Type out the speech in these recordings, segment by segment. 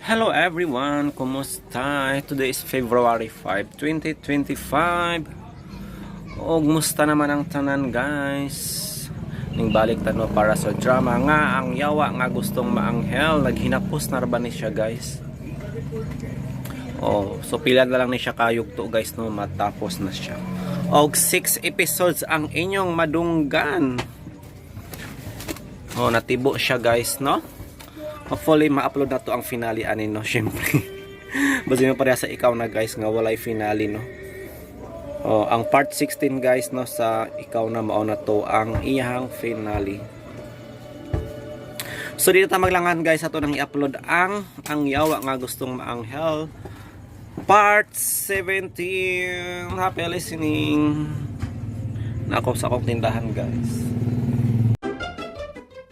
Hello everyone! Kumusta? Today is February 5, 2025. O, kumusta naman ang tanan, guys? Ning balik tano para sa drama nga Ang Yawa nga Gustong Maanghel. Naghinapos na ra ba ni siya, guys? Oh, so pila na lang ni siya kayugto, guys, no, matapos na siya. Og 6 episodes ang inyong madunggan. Oh, natibo siya, guys, no? Hopefully ma-upload na to ang finale ani, no, syempre. Basta mo pareha sa Ikaw Na, guys, nga walay finale, no. Oh, ang part 16, guys, no, sa Ikaw Na, mao na to ang iyang finale. So dito ta maglangan, guys, ato nang i-upload ang Yawa nga Gustong Maanghel part 17. Happy listening. Nako sa akong tindahan, guys.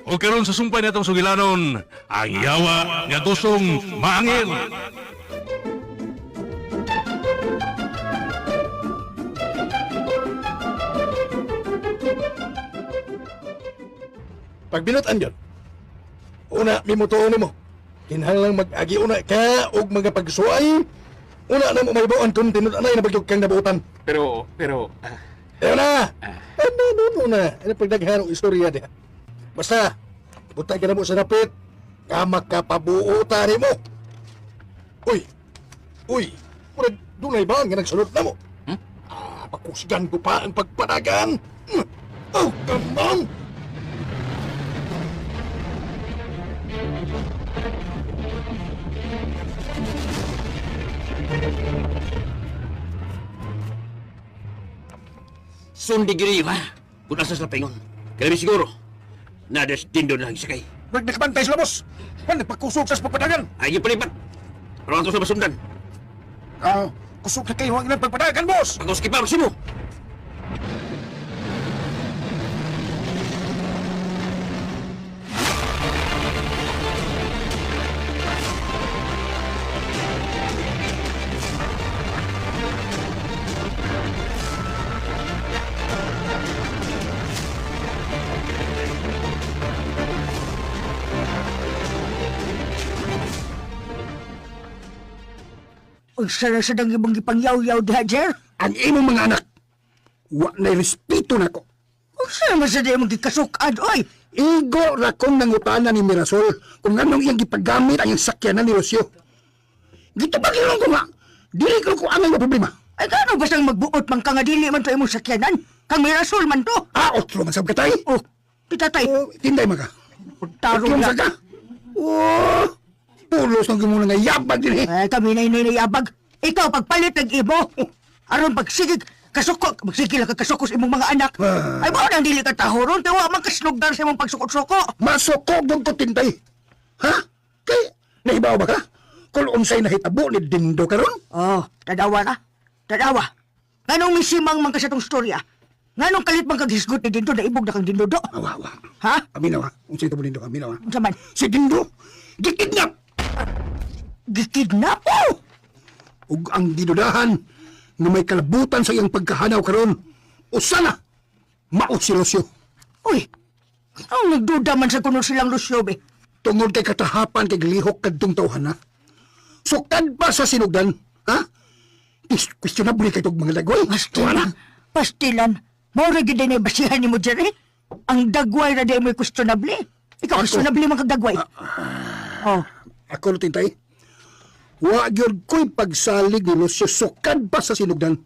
O karon sa sumpay natong sugilanon, Ang Yawa nga Gustong Maangil. Pagbinutan yun. Una, mimutuon nimo. Kinahanglang mag-agi una ka og mga pagsuay. Una na mo mahibaw kung tinud-anay na bagyog kang nabuotan. Pero, Ayaw na! Ano, no, no, na. Ano pagdaghan og istorya diha? Basta, butay ka na mo sa dapit. Nga makapabuota nimo. Uy! Uy! Murag, dunay ba nga nagsulot na mo? Hmm? Ah, pakusgan ko pa ang pagpadagan. Oh, come on! Sundi gini ha. Kung asa sa pingon. Kaya siguro, nades dindo na lang sakay. Murag nakabantay sila, boss. Pan, nagpakusog sa pagpadagan. Ay, palipat. Pero ato sa masundan. Ah, kusog na kayo ang ilang pagpadagan, boss! Pagkuski pa, mo. Unsa na sa dang imong gipangyaw-yaw diha, Jer? Ang imong mga anak, wa na respeto nako. Unsa naman sa imong gikasukad, oy? Igo ra kong nangutana ni Mirasol kung anong iyang gipagamit ang iyang sakyanan ni Rocio. Gitubag ko nga, dili ko ko angay nga problema. Ay, gano ba siyang magbuot man ka nga dili man to imong sakyanan? Kang may rasol man to. Ah, otro man sab katay. Oh, pitatay. Oh, tinday man ka. Tarong Otro man na. sa ka. Oh, pulos nang gimuna nga yabag din eh. Ay, kami na inayabag. Ikaw, pagpalit ng imo. Aron pagsigig, kasuko, magsige lang ka kasukos imong mga anak. Ah. Ay, mao nang dili ka tahoron, kay wa man kaslugdan sa imong pagsukot-suko. Masukog ko, tinday. Ha? Kay, nahibaw ba ka? Kung unsay nahitabo ni Dindo karon? Oh, tadawa na. Tadawa. Nganong misimang man ka sa tong storya? Nganong kalit man kag hisgot ni Dindo, naibog na kang Dindo do? Awa, awa. Ha? Aminaw ha. Unsay tabo Dindo, aminaw ha. Unsa man? Si Dindo, gikidnap! Gikidnap? Oh! Ug ang gidudahan nga may kalabutan sa iyang pagkahanaw karon, usa na mao si Lucio. Uy! Ang nagduda man sa kuno silang Lucio, be. Tungod kay katahapan kay lihok kadtong tawhana. Sukad pa sa sinugdan, ha? Questionable kay tog mga dagway. Pastilan. Pastilan. Mao ra gyud na basihan nimo, Jerry. Ang dagway ra di mo questionable. Ikaw, questionable man kag dagway. Oh, Ako no, tintay. Wa gyud ko'y pagsalig ni Lucio sukad pa sa sinugdan.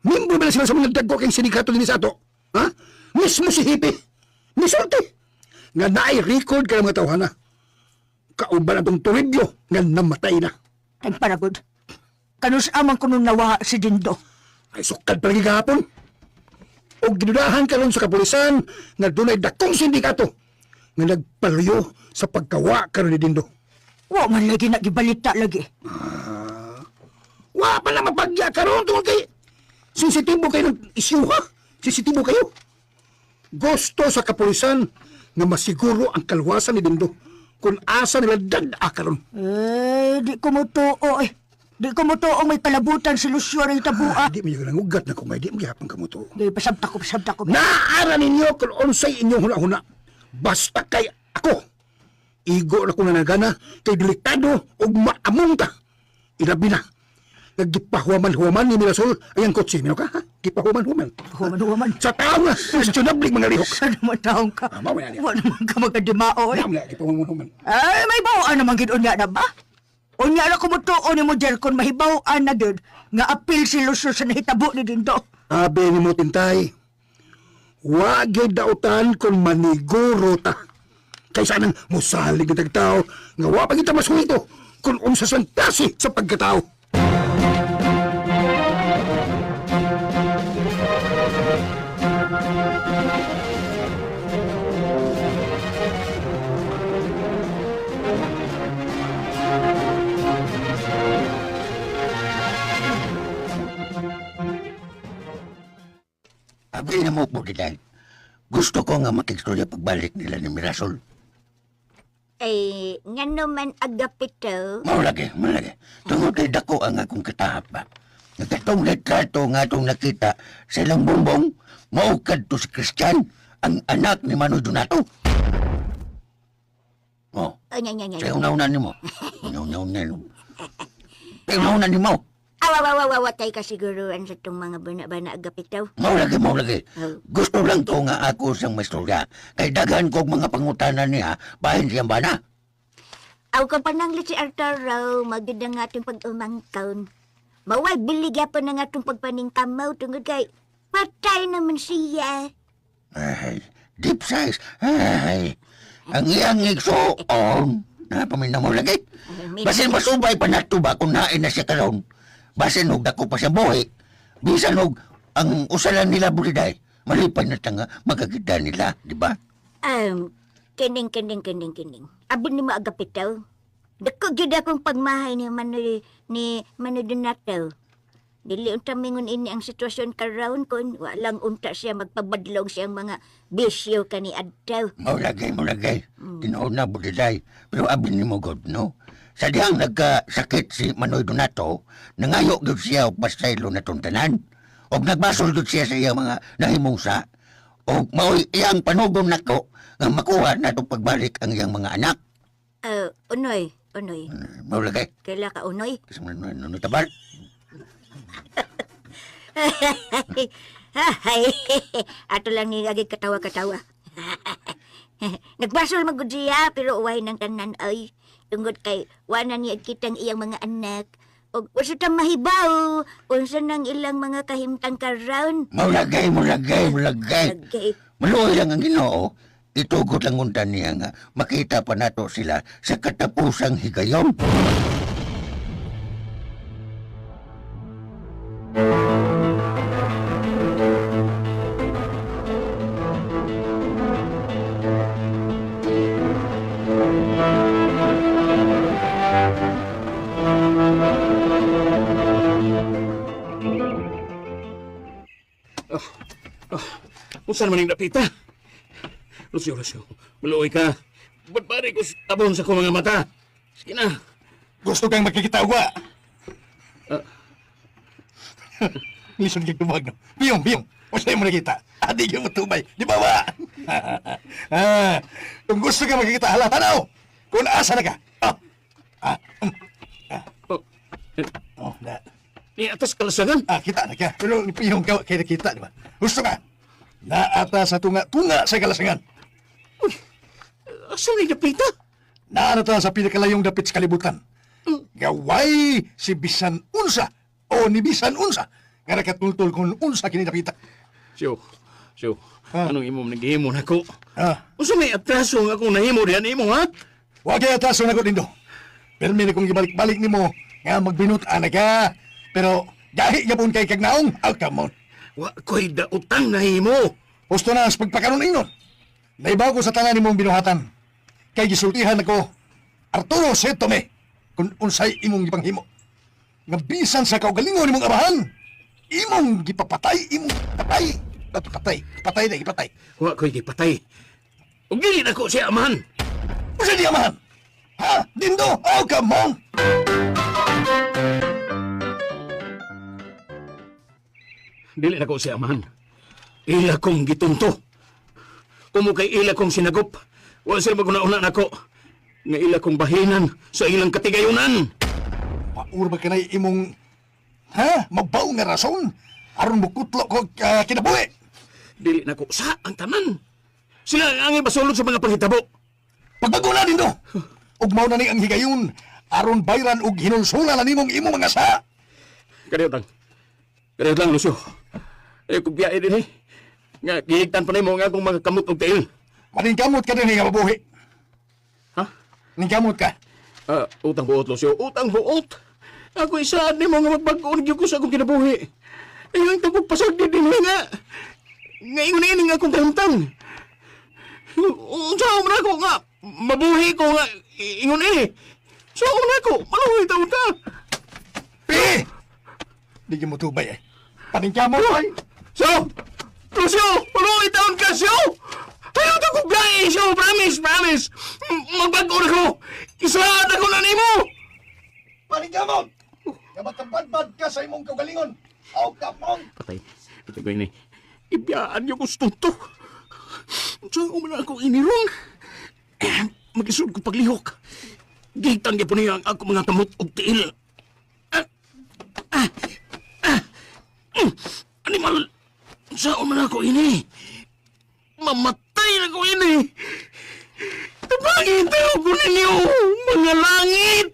Membro ba na sila sa mga dagko kay sindikato dinhi sa ato? Ha? Mismo si Hippie. Misulti. Nga naay record kay mga tawhana. Kauban atong Toribio nga namatay na. Tagparagod. Kanus amang kuno nawa si Dindo. Ay sukad pa lagi gahapon. Og gidudahan karon sa kapulisan nga dunay dakong sindikato nga nagpaluyo sa pagkawa karon ni Dindo. Wa man lagi na gibalita lagi. Wa pa na mapagya karon tungod kay sensitibo kayo ng isyu ha. Sensitibo kayo. Gusto sa kapulisan nga masiguro ang kalwasan ni Dindo kung asa nila dad-a karon. Eh, di ko mo tuo eh. Di ko mo tuo may kalabutan si Lucio rin tabua. Di mo yung nangugat na kung may di mo gihapon kamo to. Di, pasabta ko, pasabta ko. Naara ninyo kung unsay inyong huna-huna. Basta kay ako. Igo na kong nanagana kay delikado og maamong ta. Ilabi na. Naggipahuwaman-huwaman ni Mirasol ay ang kotse. Mino ka, ha? Gipahuwaman-huwaman. Human-human. Sa tao nga, questionable mga lihok. Sa naman taong ka. Ah, mao na niya. Wa naman ka magkadimao eh. Naam na, gipahuwaman-huwaman. Ay, may bawaan naman gid unya na ba? Unya na kumutuo ni mo, Jer, kung mahibawaan na gid, nga apil si Lucio sa nahitabo ni Dindo. Abe ni mo tintay. Wa gyud dautan kung maniguro ta. Kaysa nang musalig na tagtao nga wa pa kita masuhito kung unsa sang klase sa pagkatao. Abi na mo po, Diday. Gusto ko nga makikstorya pagbalik nila ni Mirasol. Ay, ngano man agapito. Mao lagi, mao lagi. Tungod kay dako ang akong katahap ba. Nagkatong litrato nga atong nakita sa ilang bongbong, mao kadto si Christian, ang anak ni Manoy Donato. Oh, O, nya, nya, nya. sa una-una nimo. Una-una nimo. Sa una-una nimo. Awa, awa, awa, awa, tay kasiguruan sa itong mga bana-bana agapito. Mao lagi, mao lagi. Oh. Gusto lang to nga ako siyang maistorya. Kay daghan kog mga pangutana niya, bahin siyang bana. Aw, kung pananglit si Arturo, magid ang atong pag-umangkaon. Maway, biligya pa na nga itong pagpaningkamaw tungod kay patay naman siya. Ay, deep size. Ay, ang iyang igsuon. Napaminaw mo lagi. Basin masubay pa nato ba kung nain na siya karon. Basin og dako pa siya buhi. Bisan og ang usalan nila buliday. Malipay na tanga magkakita nila, di ba? Kining, kining, kining, kining. Abot ni mo agapito. Dako gyud akong pagmahay ni Manoy ni Manoy Donato. Dili unta mingon ini ang sitwasyon karon kun walang unta siya magpabadlong siyang mga bisyo kani adto. Mao lagi, mao lagi. Tinuod na buliday. Pero abi ni mo God, no? Sa dihang nagkasakit si Manoy Donato, nangayo gyud siya og pasaylo na tanan. Og nagbasol gyud siya sa iyang mga nahimungsa. Og mao'y iyang panugom nako nga makuha nato pagbalik ang iyang mga anak. Unoy, unoy. Mao lagi. Kaila ka unoy? Kasi man no tabal. Hay, ato lang ni agi katawa-katawa. Nagbasol magud siya pero uway ng tanan ay tungod kay wa na niya kitang iyang mga anak. Og wasa ta mahibaw unsa nang ilang mga kahimtang karon. Mao lagi, mao lagi, mao lagi. Okay. Maluoy lang ang Ginoo. Itugot lang unta niya nga makita pa nato sila sa katapusang higayon. Unsa naman yung dapita? Lucio, Lucio, maluoy ka. Ba't pare ko tabon sa akong mga mata? Sige na. Gusto kang makikita wa. Lison kay tumag no. Biyong, biyong. Usa mo nakita. Adi gyud mo tubay. Di ba ba? Ah, kung gusto ka makikita hala tanaw. Kung asa na ka. Ah. Ah. Oh, Oh, na. ni atas kalasangan. Ah, kita na ka. Pero ni piyong ka kay nakita di ba? Gusto ka. Naata sa tunga-tunga sa kalasangan. Asa ni dapita? Naana ta sa pinakalayong dapit sa kalibutan. Gaway si bisan unsa o ni bisan unsa nga nakatultol kung unsa kini dapita. Siyo, siyo. Ah. Anong imong naghihimo nako? Ah. Unsa may atraso nga akong nahimo diyan nimo ha? Wa kay atraso na ko dindo. Permi na kong gibalik-balik nimo nga magbinut ana ka. Pero gahi gyapon kay kagnaong. Oh, come on. Wa ko'y dautang nahimo. Husto na sa pagpakaron ingon. Naibaw ko sa tanan nimong binuhatan. Kay gisultihan ako Arturo Setome kung unsay imong gipanghimo. Nga bisan sa kaugalingon nimong amahan, imong gipapatay, imong patay. Patay, patay na gipatay. Wa ko'y gipatay. Ug dili nako siya amahan. Unsa di amahan? Ha? Dindo? Oh, come on! Dili nako siya amahan. Ila kong gitunto. Kumo kay ila kong sinagop. Wa sila maguna-una nako. Nga ila kong bahinan sa ilang katigayunan. Paur ba kanay imong ha? Mabaw nga rason aron mukutlo ko kinabuhi. Dili na ko sa ang tanan. Sila ang ibasulod sa mga panghitabo. Pagbago na nindo. Ug mao na ni ang higayon aron bayran og hinulsula na nimong imong mga sa. Kadiyot lang. Kadiyot lang, Lucio. Eh, kung biyahe din eh. Nga, gihigtan pa nimo nga akong mga kamot og tiil. Maningkamot ka din nga mabuhi. Ha? Ningkamot ka. Ah, utang buot, Lucio. Utang buot. Ako isaad nimo nga magbago gyud ko sa akong kinabuhi. Ayun, tungkol pasag din din nga. Ngayon na ini nga akong kahimtang. Unsa man ako nga mabuhi ko nga ingon ini. So man ako, maluhi taon ka. Pi! Di mo tubay eh. Paningkamot ay. So, Lucio, maluhi taon ka, Sio! Ayaw ta ko biyahe, Sio! Promise, promise! Magbago na ko! Isaad ako na nimo! Paningkamot! Nga magkabadbad ka sa imong kaugalingon. Aw kamon! Patay. Patay ko ini. Ibiyaan niyo ko sa tunto. Saan man ako inirong? Magisod ko paglihok. Gihitan niya po niya ang ako mga kamot og tiil. Ah, ah, ah, mm, Animal! Saan man ako ini? Mamatay na ko ini! Tabangin tayo ko ninyo, mga langit!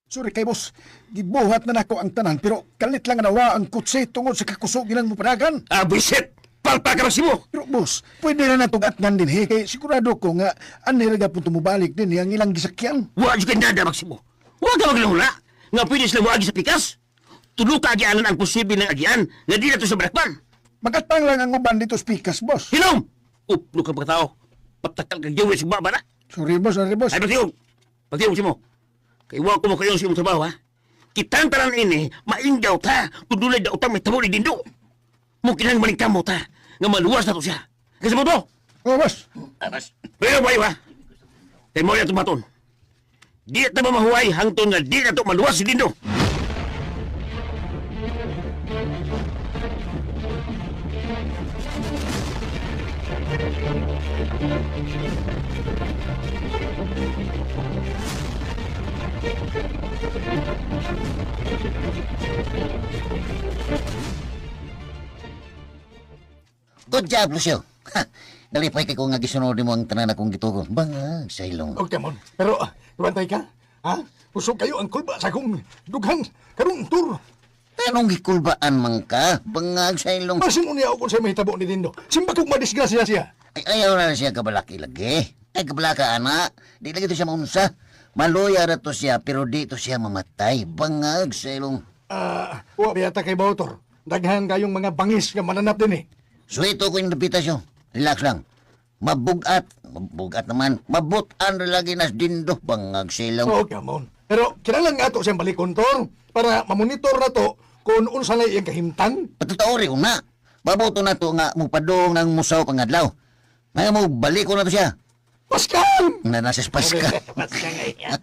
Sorry kay boss, gibuhat na nako ang tanan pero kalit lang nga nawa ang kutse tungod sa kakusog nilang mupanagan. Ah, buisit! Palpa ka Maximo! Pero boss, pwede na natong atngan din he kay sigurado ko nga anhi ra gapon tumubalik din ang ilang gisakyan. Wa jud kay nada, Maximo. Wa ka maglahula. Nga pwede sila moagi sa pikas. Tulo ka agianan ang posible ng agian nga di na to sa Brakpan. Magatpang lang ang uban dito sa pikas, boss. Hinom! Uplo ka pagkatao. Patakal ka gawin sa baba na. Sorry boss, sorry boss. Ay, pagtiyog. Pagtiyog simo. Kay wa ko mo kayo sa imong trabaho, ha? Kitang tanan ini, maingaw ta. Kung dunay daotang may tabo ni Dindo. Mo kinang maningkamo ta. Nga maluwas na to siya. Kasi mo to. Oh, boss. Aras. Pero bayo ha. Kay mo na tumaton. Di ta ba mahuway hangtod nga di na to maluwas si Dindo. Good job, Lucio. Ha, nalipay kay ko nga gisunod nimo ang tanan akong gitugon. Bangag sa ilong. Okay mon. Pero bantay ka. Ha? Kusog kayo ang kulba sa akong dughan karong tour. Tanong gikulbaan man ka, bangag sa ilong. Basin unya ako sa mahitabo ni Dindo. Simba kong madisgrasya siya. Ay, ayaw na siya kabalaki lagi. Ay, kabalaka, ana. Di lagi to siya maunsa. Maluya ra to siya, pero di to siya mamatay. Bangag sa ilong. Ah, wa biyata kay Bautor. Daghan kayong mga bangis nga mananap din eh. Suwito ko yung reputasyon. Relax lang. Mabugat. Mabugat naman. Mabutan ra lagi nas dindo. Bangag sa ilong. Oo, come on. Pero kinahanglan nga ato siyang balikon tor para mamonitor na to kung unsa na iyang kahimtang. Patotoo rin na. Baboto na to nga mupadong ng musaw pangadlaw. Ngayon mo, balik ko na to siya. Pascal! Na nasa Paska. Pascal nga.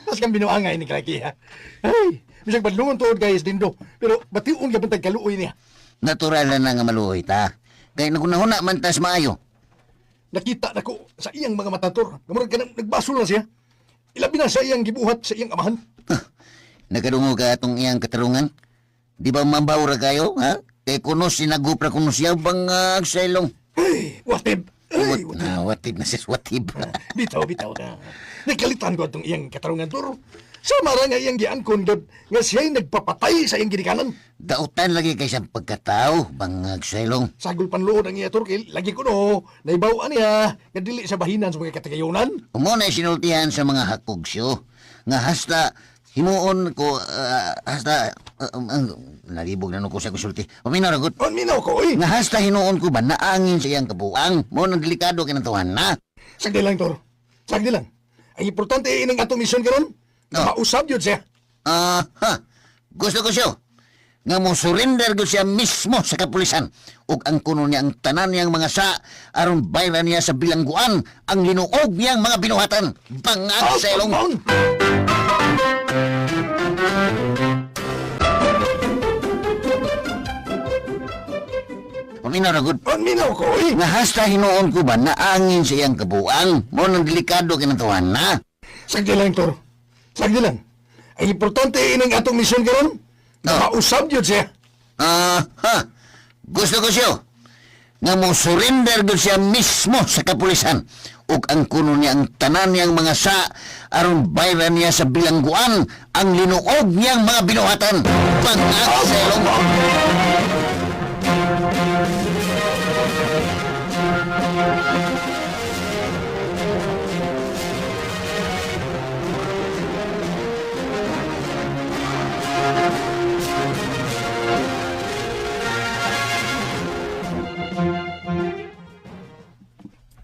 Pascal binuangay ni Kraki ha. Ay, bisag badlungon tuod guys Dindo. Pero bation ka pantag kaluoy niya. Natural na na nga maluoy ta. Kaya nagunahuna man tas maayo. Nakita na ko sa iyang mga mata tor. Nga murag kanang nagbasol na siya. Ilabi na sa iyang gibuhat sa iyang amahan. Nakadungo ka atong iyang katarungan? Di ba mambaw ra kayo, ha? Kay kuno sinagupra kuno siya bangag sa ilong. Ay, watib. Ay, Wat, na, watib na sis, watib. Bitaw, bitaw na. Nagkalitan ko atong iyang katarungan tor. Sama ra nga iyang giangkon gud nga siya'y nagpapatay sa iyang ginikanan. Dautan lagi kay siyang pagkatao, bangag sa ilong. Sagol panluod ang iya tor kay lagi ko no, naibaw niya nga dili sa bahinan sa mga katagayonan. Umo na sinultihan sa mga hakogsyo nga hasta himuon ko hasta nalibog na no ko sa kusulti. Paminaw ra gud. On minaw ko oy. Nga hasta hinuon ko ba naangin sa iyang kabuang. Mo nang delikado kinatuhan na. Sagdi lang tor. Sagdi lang. Ang importante inang atong misyon karon, Oh. mausab yun siya. Ah, ha. Gusto ko siya. Nga mo surrender gyud siya mismo sa kapulisan ug ang kuno niya ang tanan niyang mga sa aron bayra niya sa bilangguan ang linuog niyang mga binuhatan. Bangag sa ilong. Paminaw na gud. Paminaw ko, eh. Nga hasta hinuon ko ba naangin sa iyang kabuang. Mo nang delikado kinatuhan na. Sagdi lang, Tor. Sagdi lang. Ang importante ining atong misyon karon, No. makausab yun siya. Ah, ha. Gusto ko siya. Nga mo surrender gyud siya mismo sa kapulisan ug ang kuno niya ang tanan niyang mga sa aron bayra niya sa bilangguan ang linuog niyang mga binuhatan. Bangag sa ilong.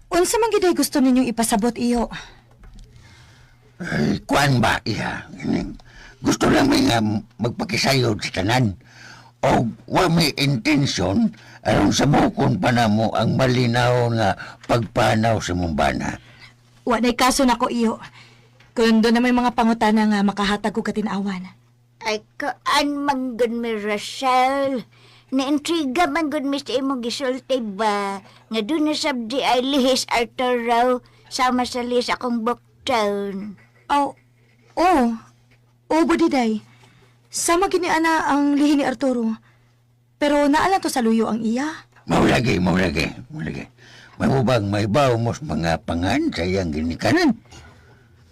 Unsa man gid ay gusto ninyong ipasabot iyo? Ay, kuan ba iha? Gusto lang may nga magpakisayod sa tanan. O wa may intensyon aron samukon pa na mo ang malinaw nga pagpanaw sa mong bana. Wa nay kaso nako iyo. Kun doon na may mga pangutana nga makahatag og katinawan. Ay, kaan man gud mi, Rachel. Naintriga man gud mi sa imong gisulti ba? Nga doon na sabdi ay lihis Arturo sama sa lihis akong bukton. Aw, oh, oh, budiday. Sama gini ana ang lihi ni Arturo. Pero naala to sa luyo ang iya. Maulagi, maulagi, maulagi. Mahubang may baw mo sa mga pangan sa iyang ginikanan.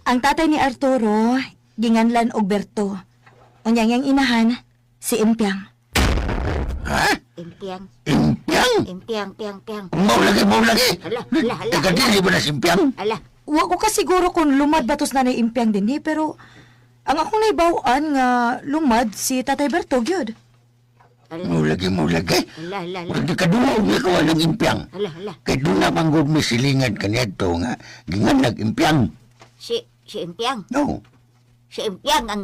Ang tatay ni Arturo, ginganlan og Berto. Unyang yang inahan, si Impiang. Ha? Impiang, Impiang? impiang, piang, piang. Maulagi, maulagi. Hala, hala, hala, Taga dili ba na si Impiang? Ala, Wa ko kasiguro kung lumad ba tos nanay Impiang din eh, pero ang akong naibaw-an nga lumad si Tatay Berto gyud. ala, Maulagi, maulagi. ala, ala, ala, Murag nakaduog niya ko walang impiang. ala, ala. Kay doon na manggod may silingan kaniadto nga ginganag impiang. Si Impiang. No. Si Impiang ang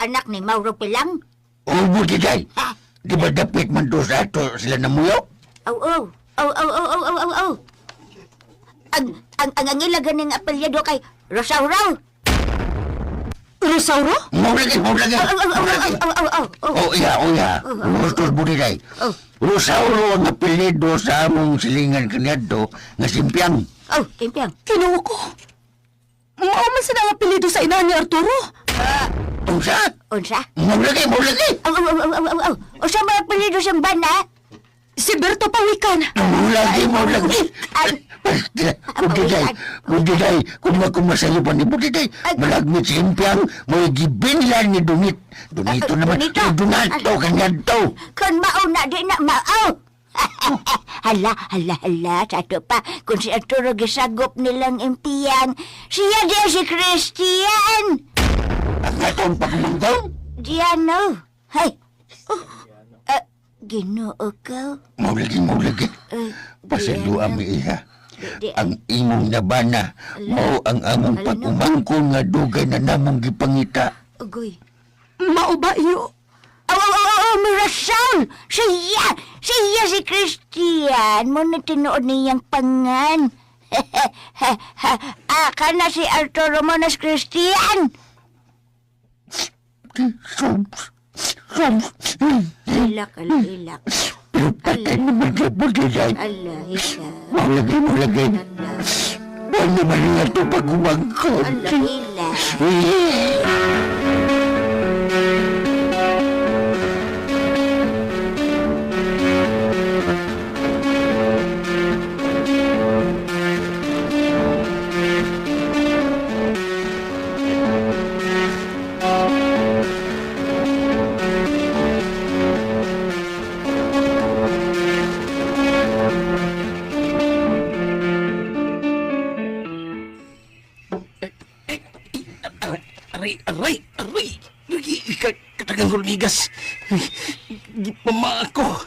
anak ni Mauro Pilang. O buti day. Ha? Di ba dapit man do sa ato sila namuyo? Aw, aw, aw, aw, aw, aw, aw, aw, aw. Ang ila ganing apelyado kay Rosauro. Rosauro? Maulagi, maulagi. Aw, aw, aw, aw, Maulagi. aw, aw, aw, aw. Oh iya, oh iya. Gusto buti day. Oh. Rosauro ang apelyido sa among silingan kaniadto nga simpiang. Aw, Impiang. Kinuha ko. Mao man sa ang apelyido sa inahan ni Arturo. Unsa? Unsa? Maulagi, maulagi. Aw, aw, aw, aw, aw, aw. Unsa may apelyido siyang bana? Si Berto Pawikan. Maulagi, maulagi. Buti day, buti day, kung makumasayo pa ni buti day, malagmit si Impiang, may gibinlan ni Dunit. Dunito naman, Dunito. ni Donato kaniadto. Kun mao na di na mao. Hala, hala, hala, sa ato pa, kung si Arturo gisagop nilang impiang, siya diya si Christian. Ang atong pagmanggaw, Diano. Hay. Oh. Ginoo ko. maulagi, maulagi. Eh, Pasaylo ami iha. Di, Ang imong nabana, mao ang among Ala, no. pag-umangkon nga dugay na namong gipangita. Ugoy. Mao ba iyo? Aw, aw, aw, aw, Mirasol! Siya! Siya si Christian! Mo na tinuod niyang pangan. ah, kana si Arturo mo na si Christian! Ilak, ala, ilak. Pero patay naman kay buti day. Ala, ilak. Maulagi, maulagi. Ala, Huwag naman nga ito pag-umangkon. ala, ilak. Aray, aray, aray! Katagang hulmigas. Gipama ako.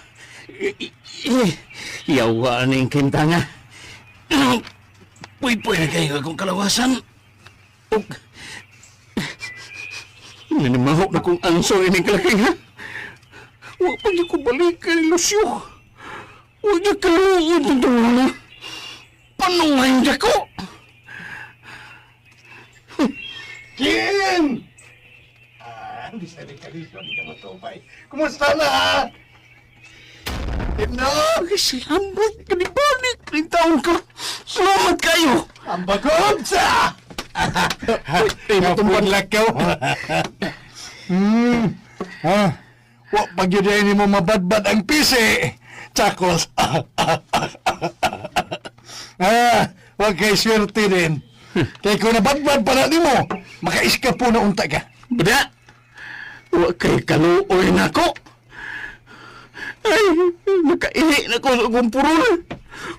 Yawa na yung kintanga. Puy-puy na kayo akong kalawasan. Ug... Nanimahok na kong anso ining kalaking ha. Wa pa gyud ko balik kay Lucio. Wa gyud kaluod ang na. Panungay niya ko. Kim! Ah, hindi sa rin kalisyo, hindi ka matupay. Kumusta na? Kim na! Ay, salamat ka ni Balik. Ring taon ka. Salamat kayo. Ang bagod sa! Ay, matumban. lakaw. Ah, wa pag yun ay mo mabadbad ang pisi. Chakos. Ah, wa kay swerte din. Kay kung nabadbad pa na nimo, makaiska po na unta ka. Bada! Wa kay kaluoy na ko. Ay, nakaihi na ko sa akong purol.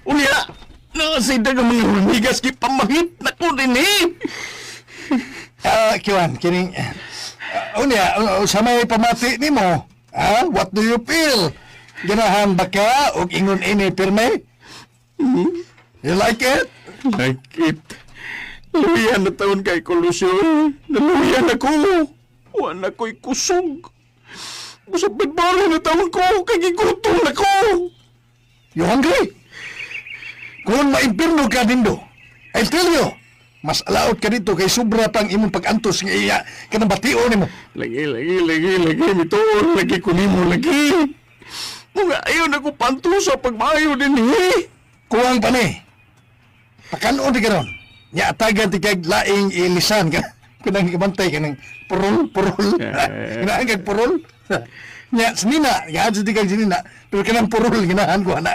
Unya, nakasida ng mga hormigas gipamahit na ko din eh. Ah, Kiwan, kining unya, sa may pamati nimo, ah, what do you feel? Ganahan ba ka og ingon ini pirme? You like it? Like it. Luya na taon kay ko, Lucio. Naluya na ko. Wa na ko'y kusog. Busog baro na taon ko, kay gigutom na ko. You hungry? Kung maimpirno ka dindo, I tell you, mas alaot ka dito kay sobra pang imong pag-antos nga iya kanang batio nimo. Lagi, lagi, lagi, lagi, mituon, lagi ko nimo, lagi. Mga ayaw na ko panto sa pagmayo din, eh. Kuwang pa ni. Pakanon di karon. Nya atagan ti kag laing ilisan ka. Kunang gibantay ka ng purol, purol. Eh. Ginahan kag purol. Nya sinina, ginahan sa ti kag sinina, pero kanang purol ginahan ko ana.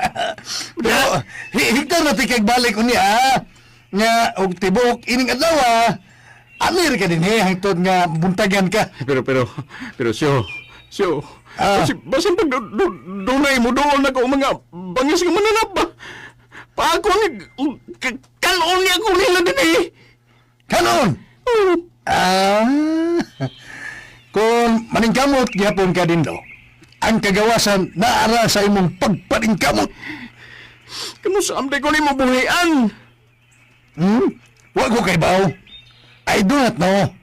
Pero higtar na ti kag balik unya. Ah. Nya og tibuok ining adlaw. Ah. Alir ka din eh, hangtod nga buntagan ka. Pero, pero, pero, siyo, siyo, Ah. basin, basin pag dunay mo doon ako mga bangis nga mananap ba? Paako ni, kanon niya ko nila din eh. Kanon! Oh. Ah, kung maningkamot gyapon ka din do, ang kagawasan naara sa imong pagpaningkamot. Kano sa amday ko ni mo buhian? Hmm? Wa ko kay baw. I do not know.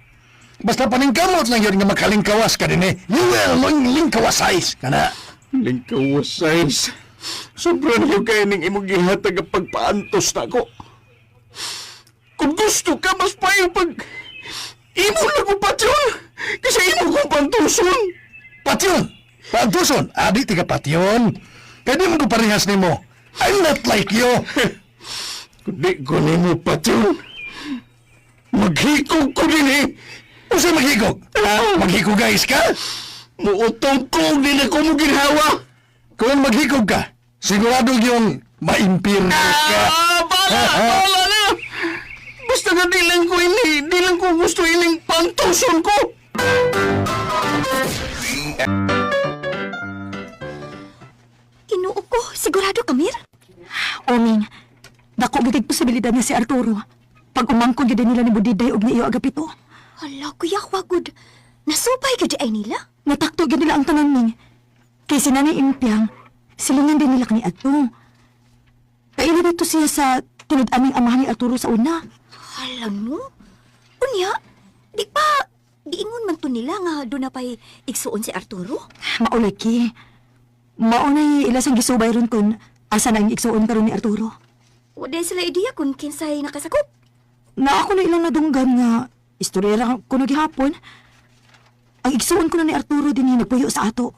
Basta paningkamot lang yun nga makalingkawas ka din eh. You will lingkawasais ka na. Lingkawasais. Sobrang yung kaya ning imong gihatag ang pagpaantos na ako. Kung gusto ka, mas payo pag imo na ko patyon. Kasi imo kong pantuson. Patyon! Paantuson! Adi ti ka patyon. Kaya di mo ko parehas nimo. I'm not like you. Kung di ko nimo patyon, maghikog ko din eh. Usa maghigog? Ah. Maghigog guys ka? Muutong ko, di na ko mo ginhawa. Kung maghigog ka, sigurado yung maimpirno ka. Ah, bala, bala na. Basta nga di lang ko ini, di lang ko gusto ining pantuson ko. Kinuo ko, sigurado ka, Mir? Oming, dako gid posibilidad nga si Arturo. Pag umangkon gid nila ni Budiday og ni iyo Agapito. Hala, kuya, wagud. Nasupay ka di ay nila? Natakto gid nila ang tanan ning. Kay si Nanay Impiang, silingan din nila kani adto. Kaila dito siya sa tinud-aming amahan ni Arturo sa una. Hala, no? Unya, di ba, giingon man to nila nga doon na pa'y igsuon si Arturo? Maulaki. Maunay ilasang gisubay ron kun asa na ang igsuon karon ni Arturo. Wala sila ideya kung kinsay nakasakop. Na ako na ilang nadunggan nga istorya ra ko na gihapon. Ang igsuon ko na ni Arturo din nagpuyo sa ato.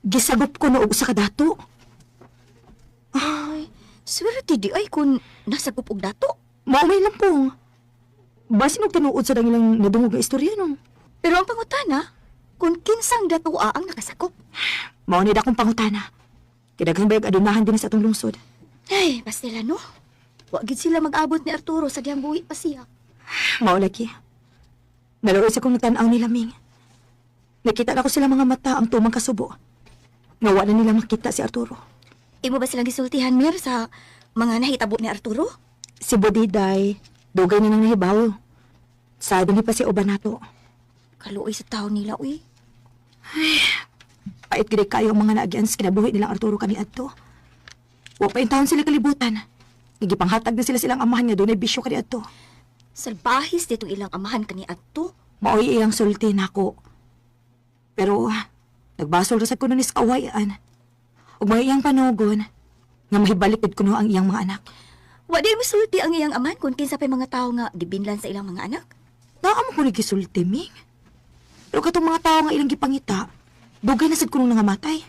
Gisagop ko na og usa ka dato. Ay, swerte di ay kung nasakop og dato. Maumay lang pong. Basin og tinuod sa dangilang nadungog nga istorya no. Pero ang pangutana, kung kinsang datoa ang nakasakop. Mao ni dakong pangutana. Kidaghan bayag adunahan din sa atong lungsod. Ay, basta no? Wa gid sila mag-abot ni Arturo sa diyang buhi pa siya. Mao lagi. Naluoy sa kong natan-aw nila Ming. Nakita na ko sila mga mata ang tumang kasubo. Nga wa na nila makita si Arturo. Imo ba silang gisultihan, Mir, sa mga nahitabo ni Arturo? Si Bodiday, dugay na nang nahibaw. Sa dinhi pa si Obanato. Kaluoy sa tao nila, uy. Pait gid kayo ang mga naagian sa kinabuhi nilang Arturo kani adto. Wa pa intawon sila kalibutan. Gipanghatag na sila silang amahan nga dunay bisyo kani adto. Salbahis ditong ilang amahan kani adto. Maoy ilang sulti nako. Pero Nagbasol ra sad kuno ni sa kawayan. Ug may iyang panugon nga mahibalik gid kuno ang iyang mga anak. Wa di musulti ang iyang aman kung kinsa pay mga tawo nga gibinlan sa ilang mga anak. Naa mo kuno gisulti, Ming. Pero katong mga tawo nga ilang gipangita, dugay na sad kuno nangamatay.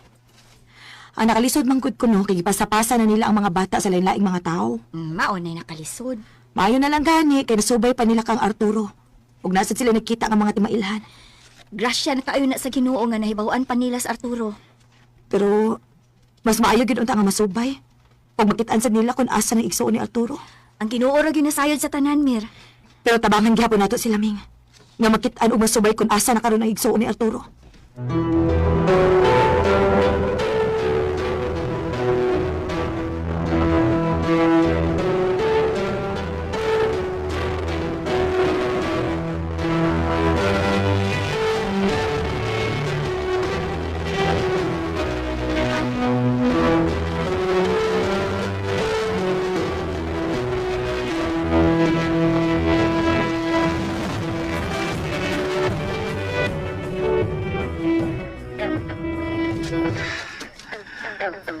Ang nakalisod man gud kuno kay gipasapasa na nila ang mga bata sa lain-laing mga tawo. Mao na nakalisod. Maayo na lang gani kay nasubay pa nila kang Arturo. Ug nasad sila nakita nga mga timailhan. Grasya na kaayo na sa Ginoo nga nahibaw-an pa nila sa Arturo. Pero mas maayo gyud unta nga masubay. Ug makit-an sad nila kung asa nang igsuon ni Arturo. Ang Ginoo ra gyud nasayod sa tanan, Mir. Pero tabangan gihapon nato sila, Ming. Nga makit-an ug masubay kung asa na karon ang igsuon ni Arturo.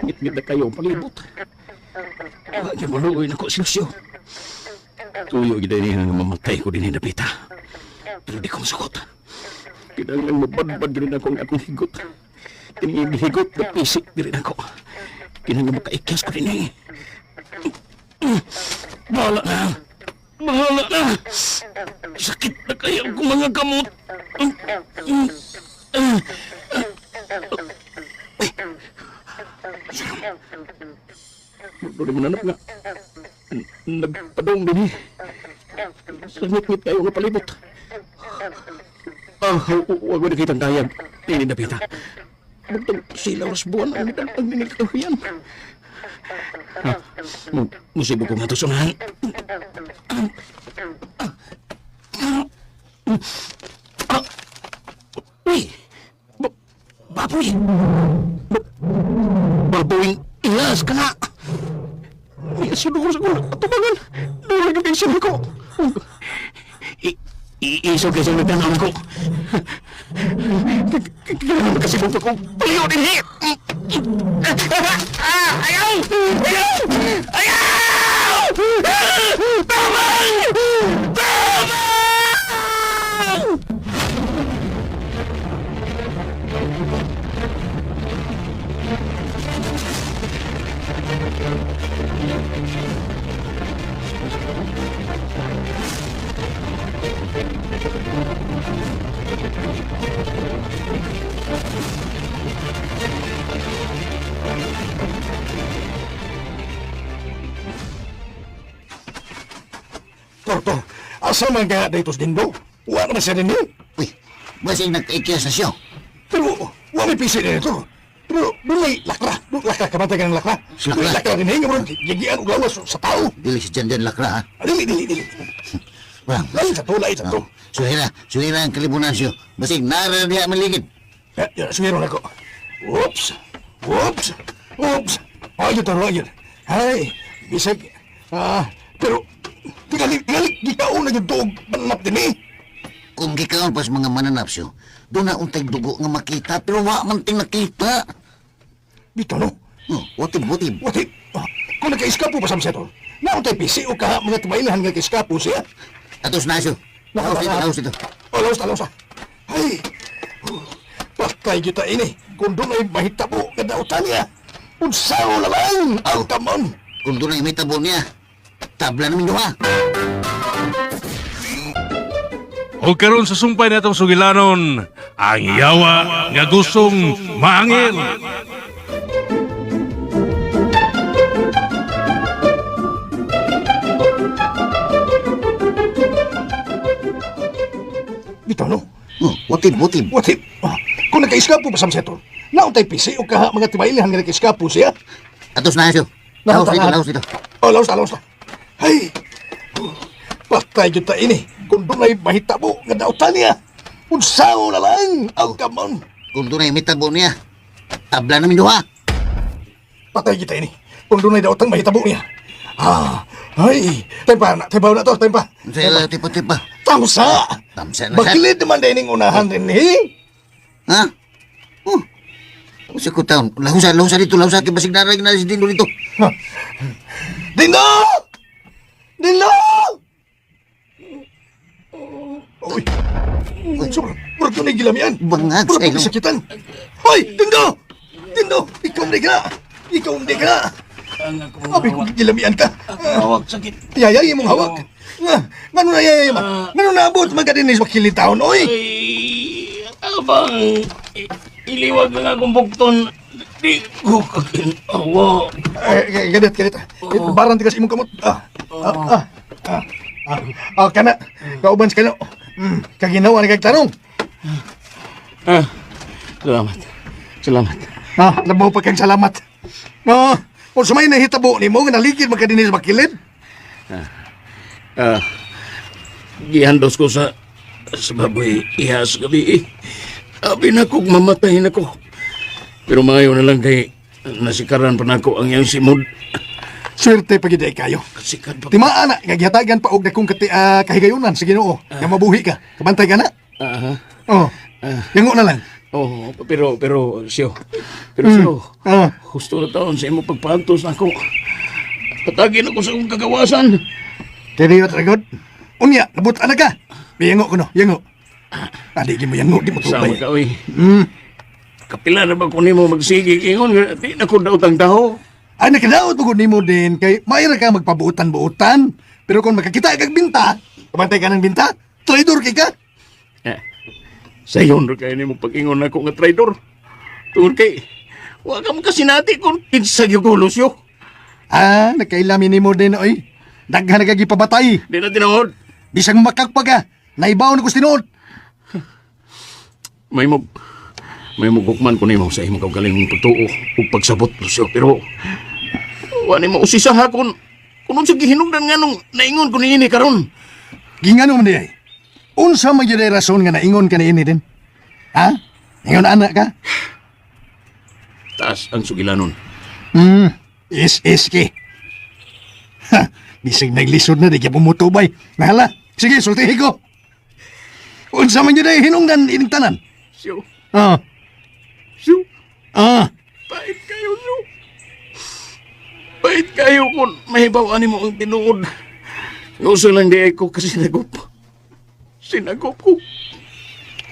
Ngit-ngit na kayo ang panglibot. Wa gyud maluoy nako si Lucio. Tuyo gid niya nga mamatay ko dinhi dapita. Pero di ko masukot. Kinahanglan mabadbad diri nako ang akong higot. Kini higot na pisik diri nako. Kinahanglan makaikyas ko dinhi. Bahala na. Bahala na. Sakit na kayo ang mga kamot. Doon mo nanap nga. Nagpadong din eh. Sangit-ngit kayo nga palibot. Ah, huwag mo nakitang dayag. Nini na pita. Bugtong sila oras buwan ang ang ninilkahuyan. Ha, musibo ko nga to sunahan. Ah, uy! Baboy! Baboy, ilas ka na! May asinuro sa kulo. Atubangan! Dulag yung kayo ko! Isog kayo sa nagdanaw ko. Kailangan magkasibong ko kung paliw din eh! Ayaw! Ayaw! Ayaw! Tabang! Tabang! Torto, asa man kaya dito sa Dindo? Wa naman siya din. Uy, basing nagkaikyas na siya. Pero, wa may pisi din ito. Pero, doon may lakra. Doon lakra, kamantay ka ng lakra. Lakra? Doon lakra din eh. Nga murag, gigian og lawas sa tao. Dili si Janjan Lakra, ha? Ah, dili, dili, dili. Wala. Lain sa to, lain sa to. Suhira, suhira ang kalibunan siyo. Basing nara diha maligid. Eh, ya, sumiro na ko. Oops! Oops! Oops! Ayun to, ayun. Ay, bisag. Ah, pero, tingali, tingali, gikaon na yung tuog mananap din eh. Kung gikaon pas mga mananap siyo, doon na untay dugo nga makita, pero wa man ting nakita. Dito, no? Oh, watib, watib. Wati, ah, kung nagka-iskapo pa sa setol, naon tayo pisi o kaha mga tumailahan nga kaiskapo siya. Atos na siyo. Laos dito, laos dito. O, laos ta, laos ta. Ay, oh, patay kita ini. Kung doon ay mahitabo, nga dautan niya. Unsao na lang, ang tamon. Kung doon ay may tabo niya, tabla namin duha. O karon sa sumpay natong sugilanon, ang yawa nga gustong maangil. Dito, no? Oh, watib, watib. Wati, ah, kung nagka-iskapo pa sa setol, naon tayo pisi o kaha mga tumailahan nga nagka-iskapo siya. Atos na siyo. Laos dito, laos dito. O, laos ta, laos ta. Ay, oh, patay kita ini. Kung doon ay mahitabo, nga dautan niya. Unsao na lang, ang kamon. Kung doon ay may tabo niya, tabla namin duha. Patay kita ini. Kung doon ay daotang mahitabo niya. Ah, ay, tempa na, tempa na to, tempa. Sa tipa-tipa. Tamsa! Tamsa na siya. Bakilid naman din ang unahan din eh. Ha? Oh, Usa ko taon. Lahusa, lahusa dito, lahusa kay basig naray na si Dindo dito. Dindo! Dindo! Uy! Sobra, murag ko na gilamian. Bangag Murag sa ko ilong. kasakitan. Hoy, Dindo! Dindo, ikaw hindi ka na. Ikaw hindi ka na. Abi ko gilamian ka. Hawak sakit. Yayay imong hawak. Nga, ngano na yayay man? Ngano naabot man ka din sa makilitaon, oy? Ay, abang iliwag lang akong bukton. Di ko kakinawa. Ay, ganit, ganit. Baran tigas imong kamot. Ah, ah, ah, ah, ah, ah, kana. Kauban sa kano. Kaginawa ni kag tanong. Ah, salamat. Salamat. Ah, labaw pa kang salamat. Ah, kung sumay nahitabo nimo nga naligid man ka dinhi sa makilid. Ah, gihandos ko sa baboy iha sa gabi eh. Abi na kog mamatay na ko. Pero maayo na lang kay nasikaran pa nako ang iyang simod. Swerte pa gid ay kayo. Kasikan pa. Timaa na, nga gihatagan pa og dakong kati, kahigayunan sa Ginoo. Nga mabuhi ka. Kabantay ka na. Aha. Oh. Yango na lang. Oh, pero pero siyo. Pero siyo. Ah. Husto na taon sa imo pagpaantos nako. Patagin ako sa akong kagawasan. Dili ragod. Unya, nabut-an na ka. Yango ko no, yango. Adi di mo yango, di mo Sama tubay. ka oy. Kapila na ba ko nimo magsige ingon nga di na ko daot ang taho. Ay nakadaot mo gud nimo din kay mayra ka magpabuotan-buotan. Pero kung makakita kag binta, kabantay ka ng binta, traidor kay ka. Eh, sayon ra kayo nimo pag-ingon nako nga traidor. Tungod kay wa ka mo kasinati kung kinsa gyud ko Lucio. Ah, nakailami nimo din oy. Daghan na kag ipabatay. Di na tinuod. Bisang makakpa ka, naibaw na ko sa tinuod. May mo may mugukman ko nimo sa imong kaugalingong pagtuo ug pagsabot Lucio pero wa nimo usisaha kun unsa gihinungdan nganong naingon ko niini karon. Gingano man di ay. Unsa man gyud ay rason nga naingon ka niini din? Ha? Ingon anak ka? Taas ang sugilanon. Is is ki. Ha, bisag naglisod na di ka pumutubay. Nahala. Sige, sultihi ko. Unsa man gyud ay hinungdan ining tanan? Siyo, Ah, siyo, ah. pait kayo siyo. Pait kayo kung mahibaw ani mo ang tinuod. Nguso lang di ko kasi sinagop. Sinagop ko.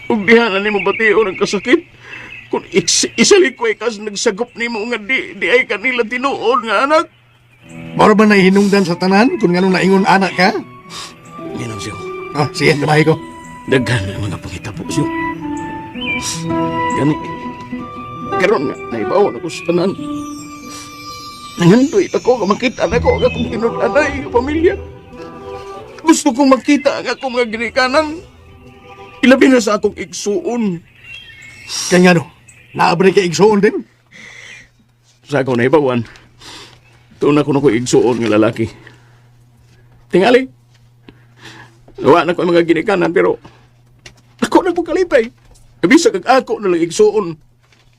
Ug diha na nimo bation ang kasakit. Kung isalikway kas nagsagop nimo nga di ay kanila tinuod nga anak. Moro ba na hinungdan sa tanan kung nganong naingon anak ka? Ginang siyo. Ah, sige, tumahi ko. Daghan ang mga pangitabo siyo. Gani. Karon nga naibaw na ko sa tanan. Nangandoy ako nga makita na ko ang akong tinud-anay nga pamilya. Gusto kong makita ang akong mga ginikanan. Ilabi na sa akong igsuon. Kaya nga no, naabre kay igsuon din. Sa ako naibawan, tuna ko na ko igsuon nga lalaki. Tingali. Wa na ko ang mga ginikanan pero ako na ko kalipay. Bisag kag ako na lang igsuon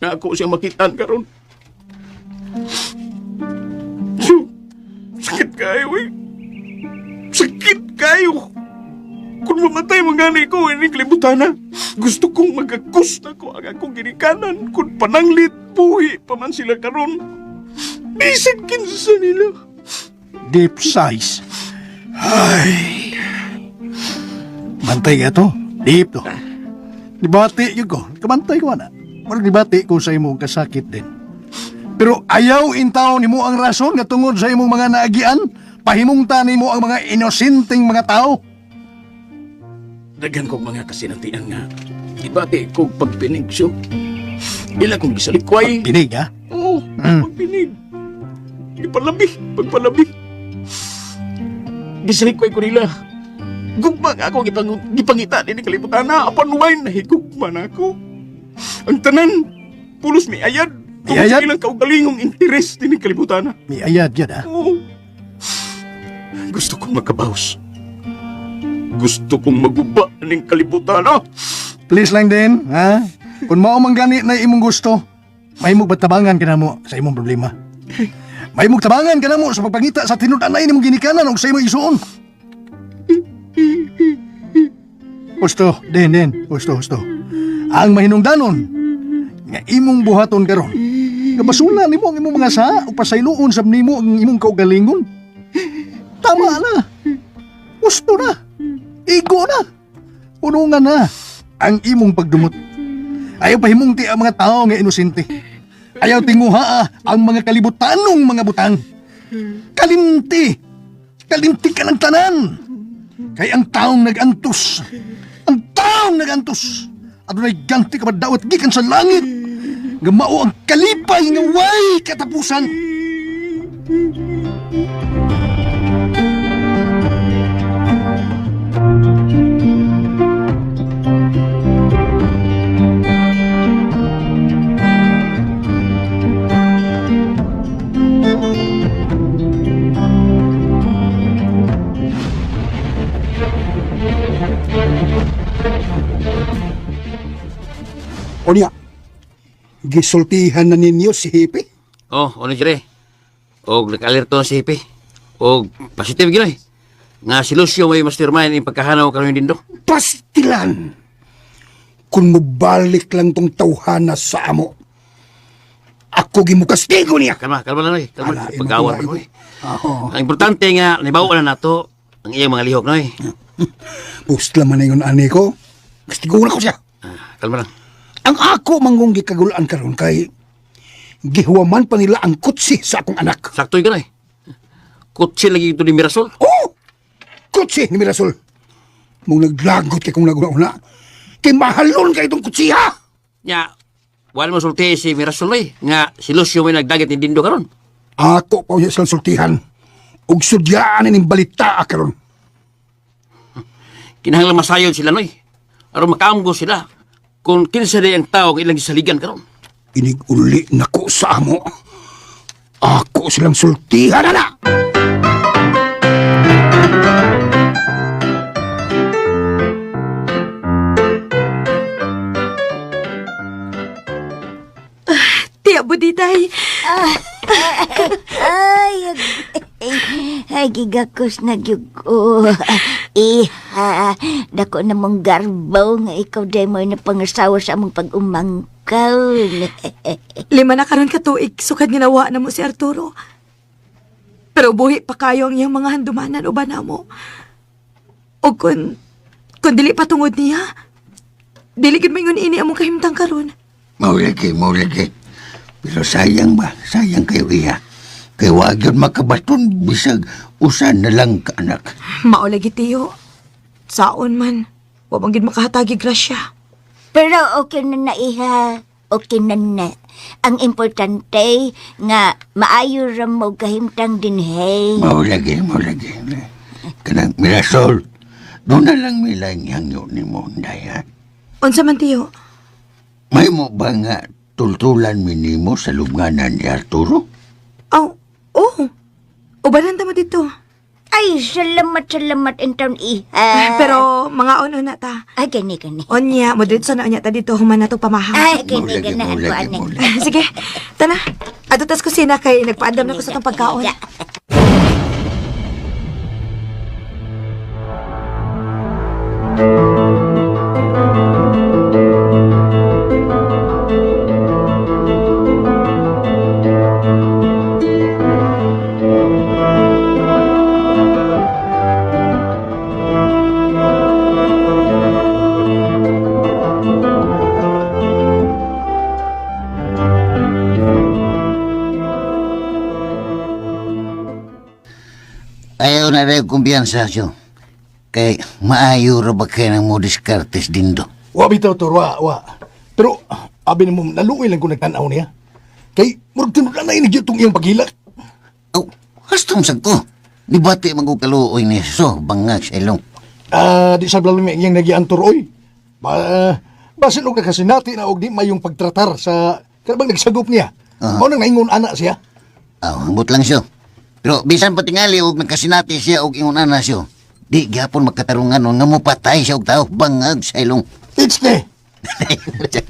nga ako siya makitaan karon. Su, sakit kayo eh. Sakit kayo. Kung mamatay mo gani ko, ining kalibutan na. Gusto kong magakus na ko ang akong ginikanan. Kung pananglit, buhi pa man sila karon. Bisag kinsa nila. Deep size. Ay. Bantay ka to. Deep to. Nibati yun ko. Kamantay ko na. Murag nibati ko sa imong kasakit din. Pero ayaw intaw nimo ang rason nga tungod sa imong mga naagian, pahimungta nimo ang mga inosenteng mga tao. Daghan kong mga kasinatian nga. Ibati kong pagpinig siyo. Ila kong gisalikway. Pinig ha? Oo, pagpinig. Ipalabi, pagpalabi. Gisalikway ko nila. Gugma nga ako gipangita ni kalibutan na. Apan wine na higugma na ako. Ang tanan, pulos may ayad. May ayad? Tungod sa ilang kaugalingong interes din ni kalibutan na. May ayad yan ha? Oo. Gusto kong makabaws. Gusto kong maguba ng kalibutan. Ah! Please lang din, ha? Kung mao man gani na imong gusto, mahimog batabangan ka na mo sa imong problema. Mahimog tabangan ka na mo sa pagpangita sa tinud-anay nimong ginikanan og sa imong isuon. Gusto, din, din, gusto, gusto. Ang mahinungdanon, Nga imong buhaton karon. Nga basula nimo ang imong mga saa o pasayloon sab nimo ang imong kaugalingon. Tama na. Gusto na. Igo na. Punungan na ang imong pagdumot. Ayaw pahimungti ang mga tao nga inosente. Ayaw tinguha ang mga kalibutanong mga butang. Kalimti. Kalimti ka ng tanan. Kay ang taong nag-antos. Ang taong nag-antos. Adunay ganti ka madawat gikan sa langit. Nga mao ang kalipay nga way katapusan. O niya, gisultihan na ninyo si Hipi. Oh, ano jere? Og nag-alerto na si Hipi. Og positive ginoy. Nga si Lucio may mastermind yung pagkahanaw karon dindo. Pastilan! Kung mubalik lang tong tawhana sa amo, ako gimukastigo niya. Kalma, kalma lang noy. Kalma, Alain mo pagkawat kung noy. Oo. Ang importante nga nibaw na nato ang iyang mga lihok noy. Pustla man na yun, ani ko. Kastigo na ko siya. Ah, kalma lang. Ang ako manggong gikagulaan karon kay gihuwaman pa nila ang kutsi sa akong anak. Sakto yun ganoy. Kutsi lagi ito ni Mirasol. Oh! Kutsi ni Mirasol. Mong naglagot kay kong naguna-una. Kay mahalon kay itong kutsi ha! Nya, wala mo sulti si Mirasol noy. Nga si Lucio may nagdagat ni Dindo karon. Ako pa unya silang sultihan. Ug sudyaan ning balita karon. Kinahanglan masayod sila noy. Aron makaamgo sila kung kinsa day ang tao nga ilang gisaligan karon. Inig uli nako sa amo. Ako silang sultihan ana. Tiya, Buditay. Ay, ay, gigakos na gyud ko. Iha, dako na mong garbaw nga ikaw day mo na pangasawa sa among pag-umangkaw. 5 na karon ka tuig, sukad ginawa na mo si Arturo. Pero buhi pa kayo ang iyang mga handumanan uban na mo. O kung dili pa tungod niya, dili gid maingon ini among kahimtang karon. Mao lagi, mao lagi. Pero sayang ba? Sayang kayo iya. Kay wag yun makabaton bisag usa na lang ka anak. Mao lagi tiyo. Saon man, wa man gid makahatagi grasya. Pero okay na na, iha. Okay na na. Ang importante nga maayo ra mo kahimtang dinhi. Mao lagi, mao lagi. Kanang Mirasol, doon na lang mila hangyo ni mo, Inday, ha? Unsa man tiyo? May mo ba nga tultulan minimo sa lubnganan ni Arturo? Aw, oh. Ubanan ta mo dito. Ay, salamat, salamat intawn, iha. Pero mga ono na ta. Ay, gani, gani. Onya, mo diretso na onya ta dito human na to pamahaw. Ay, gani, Mao lagi, ganahan mao ko, lagi, anak. mao lagi. Sige, tana. Ato tas kusina kay nagpaandam na ko sa tong pagkaon. Ayaw na rin kumpiyansa siyo. Kay maayo ra ba kayo ng mo diskartes dindo? Wa bitaw to, wa, wa. Pero abi nimo naluoy lang ko nagtan-aw niya. Kay murag tinud na inig itong iyang paghilak. Oh, hastong sad ko. Nibati man ko kaluoy ni so bangag sa ilong. Ah, di sa lalo may iyang nagiantor oy. Ba, basin og nakasinati na og di mayong pagtratar sa kanang nagsagop niya. Ah. Mao nang naingon ana siya. Aw, ambot lang siyo. Pero bisan pa tingali og nagkasinati siya og ingon ana siyo. Di gyapon magkatarungan nga mo patay siya og tao bangag sa ilong. Itchke,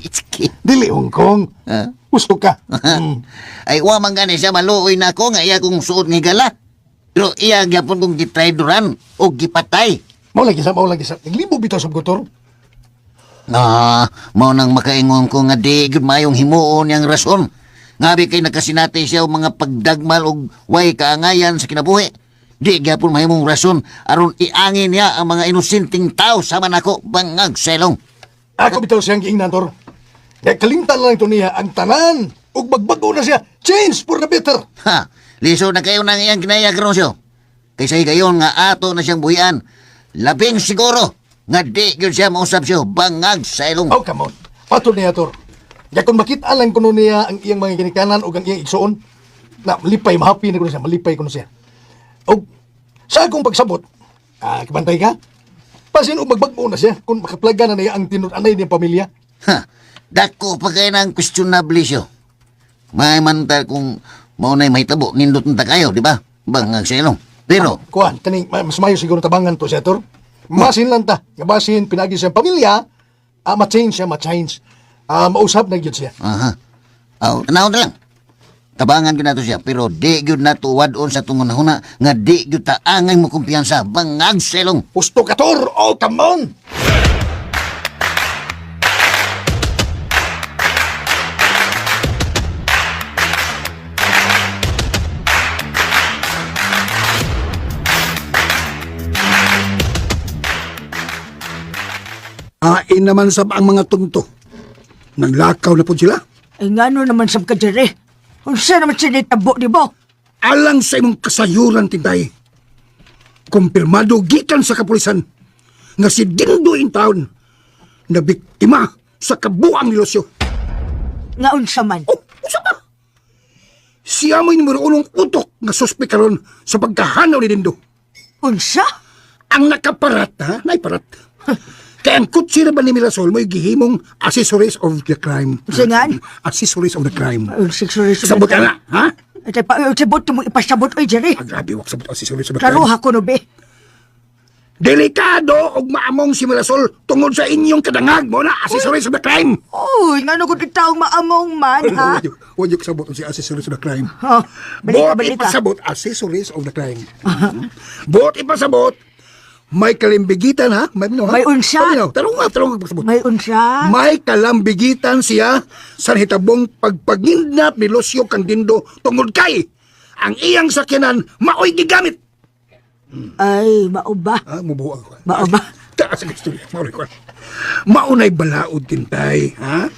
Itchke. dili Hong Kong. Ah. Gusto ka. Ay wa man gani siya maluoy na ako nga iya kong suot nga gala. Pero iya gyapon kong gitraydoran og gipatay. Mao lagi sa, mao lagi sa. Naglibo bitaw sa motor. Ah, mao nang makaingon ko nga di gyud maayong himuon niyang rason. Ngabi kay nakasinati siya og mga pagdagmal og way kaangayan sa kinabuhi. Di gyapon mahimong rason aron iangin niya ang mga inosenteng tao sama nako bangag selong. Ako bitaw siyang giingnan, Tor. Kaya kalimtan lang ito niya ang tanan. Ug magbago na siya. Change for the better. Ha, liso na kayo nang iyang kinaya karon siyo. Kaysa higayon nga ato na siyang buhian. Labing siguro nga di gyud siya mausap siyo bangag sa ilong. Oh, come on. Patol niya, Tor. Kaya kung makita lang kuno niya ang iyang mga ginikanan o ang iyang igsuon, na malipay, mahappy na kuno siya, malipay kuno siya. O, sa akong pagsabot, kabantay ka, pasin og magbag-o na siya kung makaplaga na niya ang tinud-anay niyang pamilya. Ha, dako pa kayo ng questionable siyo. May man ta kung maunay mahitabo, nindot na ta kayo, di ba? Bangag sa ilong. Pero, Kuan, kaning mas mayo siguro tabangan to siya, Tor. Masin lang ta. Nga basin, pinagi siyang pamilya, ma-change siya, ma-change. Mausap na gyud siya. aha, aw, tanaw na lang. Tabangan gyud nato siya, pero di gyud nato wad-on sa tungon huna nga di gyud ta angay mo kumpiyansa bangag sa ilong. Gusto ka, Tor! Oh, come on! Ain naman sab ang mga tunto. Nanglakaw na po sila. Ay ngano naman sab ka Jerry. Unsa naman sinitabo di mo? Alang sa imong kasayuran, Tintay. Kumpirmado gikan sa kapulisan nga si Dindo in town na biktima sa kabuang ni Lucio. Nga unsa man? Oh, usa pa! Siya mo'y numero unong utok nga suspek karon sa pagkahanaw ni Dindo. Unsa? Ang nakaparat, ha? Naiparat. Kaya ang kutsi na ba ni Mirasol mo'y gihimong accessories of the crime. Unsa nga? Accessories of the crime. Accessories of the Sabot ka crime. na, ha? Ay, pa, sabot mo ipasabot oy Jerry. Ah, grabe, wak sabot accessories of the crime. Klaruha ko no be. Delikado og maamong si Mirasol tungod sa inyong kadangag mo na accessories of the crime. Uy, ngano gud taong maamong man ha? Huwag yung kasabot si accessories of the crime. Oh, balik ka, Buot balik ka. ipasabot, accessories of the crime. Buot ipasabot, may kalimbigitan ha? May, no, ha? May unsa. Paminaw, Tarong nga, tarong nga pasabot. May unsa? May kalambigitan siya sa hitabong pagpagindnap ni Lucio Candindo tungod kay ang iyang sakyanan maoy gigamit. Ay, mao ba? Ah, mubuo ako. Mao ba? Taas ang istorya. Maunay ko. Maunay balaod tintay, ha?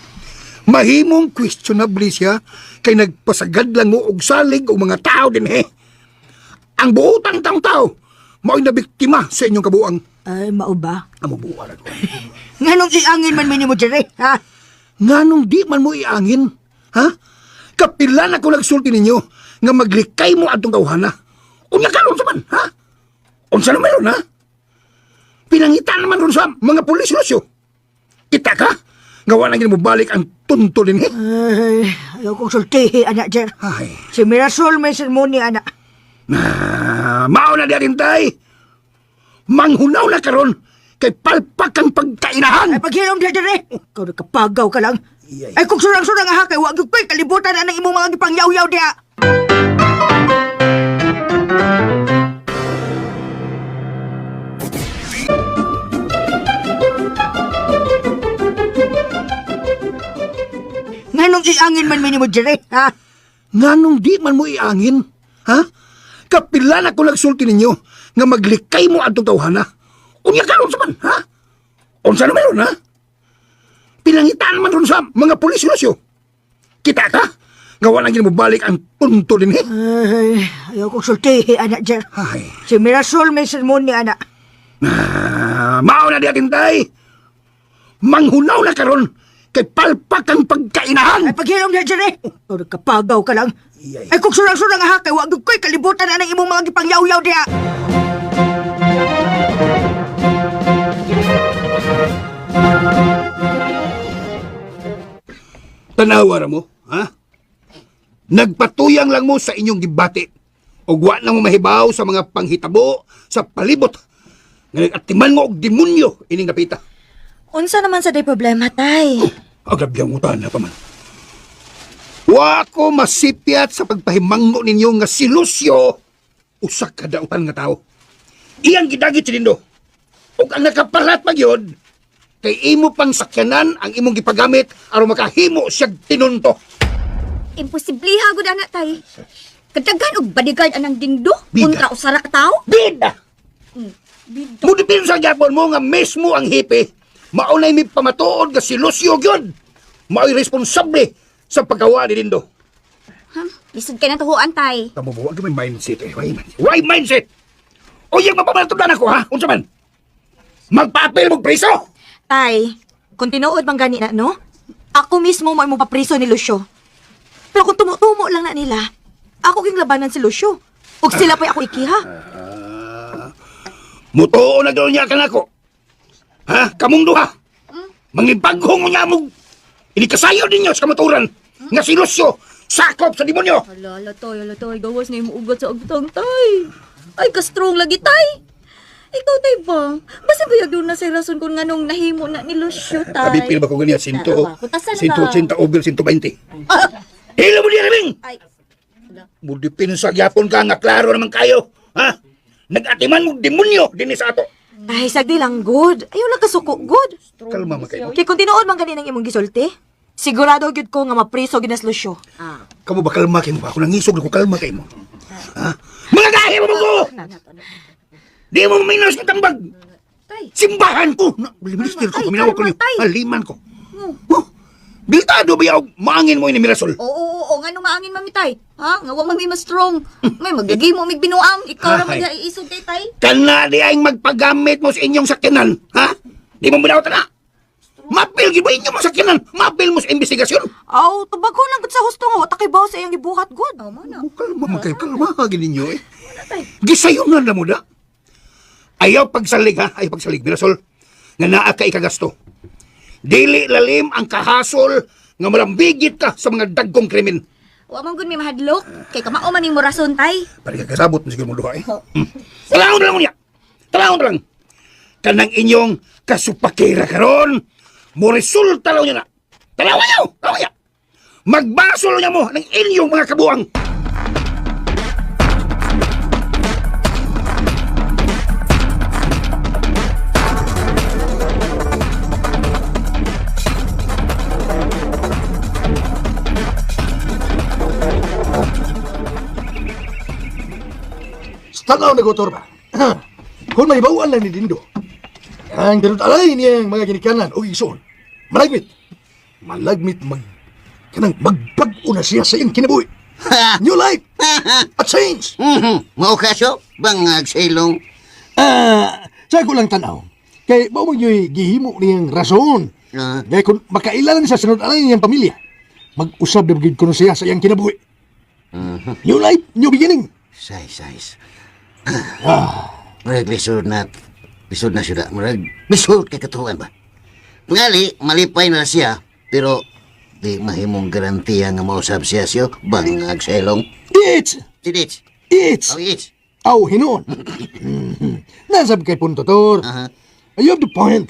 Mahimong questionable siya kay nagpasagad lang mo og salig og mga tao din he. Ang buotang tang tao mao'y nabiktima sa inyong kabuang. Ay, mao ba? Amo buo ko. Nganong iangin man minimo Jerry, ha? Nganong di man mo iangin, ha? Kapila na ko nagsulti ninyo nga maglikay mo atong kawhana. Unya karon sa man, ha? Unsa na meron, ha? Pinangita naman ron sa mga pulis, Lucio. Kita ka? Gawa na mo balik ang tunto din, eh. Ay, ayaw kong sultihi, anak, Jer. Ay, Si Mirasol may sermoni, anak. na, mao na diya tay. Manghunaw na karon kay palpak ang pagkainahan. Ay, paghilom diya, Jerry. Ikaw nagkapagaw ka lang. Iyay. Ay, kung surang-surang ha, kay wag yung ko'y kalibutan na ng imong mga gipangyaw-yaw diya. Nganong iangin man minimo, Jerry, ha? Nganong di man mo iangin, ha? Kapila na ko nagsulti ninyo nga maglikay mo atong tawhana. Unya karon sa man, ha? Unsa na meron, ha? Pinangitaan man ron sa mga pulis, Lucio. Kita ka? Gawa na mo balik ang tunto din, eh. Ay, ayaw kong sultihi, anak, Jer. Ay, Si Mirasol may sermoni, anak. na, mao na diya tintay. Manghunaw na karon kay palpak ang pagkainahan. Ay, paghilom niya, Jerry! Ikaw nagkapagaw ka lang. Iyay. Ay, kung surang-surang ha, kay wag ko'y kalibutan na ng imong mga gipangyaw-yaw diha. Tanawa ra mo, ha? Nagpatuyang lang mo sa inyong gibati. Ug wa na mo mahibaw sa mga panghitabo sa palibot. Nga nag-atiman mo og demonyo ining napita. Unsa naman sa day problema, tay? Oh, grabe ang utan na pa man. Wa ko masipyat sa pagpahimangno ninyo nga si Lucio usa ka dautan nga tao. Iyang gidagit si Dindo. Ug ang nakaparat pa gyud, Kay imo pang sakyanan ang imong gipagamit aron makahimo siyag tinunto. Imposibliha gud ana tay. Kadaghan og bodyguard anang Dindo Bida. kontra usara ka tawo. Bida! Bida. Mudipin sa gyapon mo nga mismo ang hipi. Maunay mi pamatuod nga si Lucio gyud. Mao'y responsable sa paggawa ni Dindo. Ha? Lisod kay nang tuhuan tay. Tamo mo, wag may mindset eh. Why mindset? Why mindset? O yung mapamatudan ako ha? Unsa man? Magpapil mo preso? Tay, kung tinuod man gani na, no? Ako mismo mo imong papriso ni Lucio. Pero kung tumutumo lang na nila, ako ging labanan si Lucio. Ug sila pa'y ako ikiha. Mutuo na gano'n niya kanako. Ha? Kamong duha. Mangibaghong mo niya mo. Inikasayo ninyo sa kamaturan. Nga si Lucio, sakop sa demonyo. Ala, ala tay, ala tay, gawas na imong ugat sa agtang tay. Ay, ka-strong lagi tay. Ikaw tay ba? Basta ba doon na sa rason kung nganong nahimo na ni Lucio tay? Abi, pil ba ko ganyan? Sinto, Ah, kutasan na sinto, ba? 80 over 120. Hila mo niya rin! Ay, Mudipin sa gyapon ka nga klaro naman kayo. Ha? Nag-atiman mo demonyo dinhi sa ato. Tay, sagdi lang, good. Ayaw lang kasuko, good. Kalma man kayo. Kay kung tinuod man gani ng imong gisulti, sigurado gyud ko nga mapriso gyud na si Lucio. Kamu ba kalma kayo mo? Ako nangisog na ko kalma kayo mo. Ha? Mga gahi mo ko! Di mo minus ng tambag! Tay. Simbahan ko! Na, minister ko, Ay, paminawa ko kalma, niyo. tay. Aliman ko. Huh? Biltado ba yaw? Maangin mo ini Mirasol. Oo, oo, oo. Nga nung maangin mami tay. Ha? Nga wa mami mas strong. May magdagi mo mig binuang. Ikaw ra Ay. man iisog kay tay. Kana di ay magpagamit mo sa inyong sakyanan. Ha? Di mo binaw na. Mapil gid ba inyo mo sakyanan? Mapil mo sa investigasyon. Aw, tubago lang gud sa husto nga wa ta kay sa iyang gibuhat, good. Oh, mo na. Oh, kalma man kayo, kalma gid ninyo eh. Gisayo nga na mo da. Ayaw pagsalig ha, ayaw pagsalig Mirasol. Nga naa ka ikagasto. Dili lalim ang kahasol nga malambigit ka sa mga dagkong krimen. Wa man gud mi mahadlok. Kay kamao man ning morason tay. Pare ka kasabot mo siguro mo duha eh. Talahon lang niya. Talahon lang. Kanang inyong kasupakira karon, mo resulta lang niya na. Talawan niyo, talawan niya. Magbasol niya mo ng inyong mga kabuang. Tanaw na gotor ba? Kung may bawaan lang ni Dindo, ang tinud-alay niyang mga ginikanan o igsoon, malagmit. Malagmit mag... Kanang magbag-o na siya sa iyang kinabuhi. New life! A change! Mao kaso bangag sa ilong. Ah, sa ko lang tanaw. Kay mao man yo'y gihimo niyang rason. Ah. Kay kung makaila lang siya sa alay niyang pamilya, mag-usab na gid kuno siya sa iyang kinabuhi. New life, new beginning. Size, size. Murag lisod na. Lisod na siya. Murag lisod kay katuan ba? Ngali, malipay na siya. Pero di mahimong garantiya nga mausab siya siyo. Bangag sa ilong. It's! Tidits. It's! Oh, it's. Aw, hinuon. Nasab kay punto, Tor. Aha. You have the point.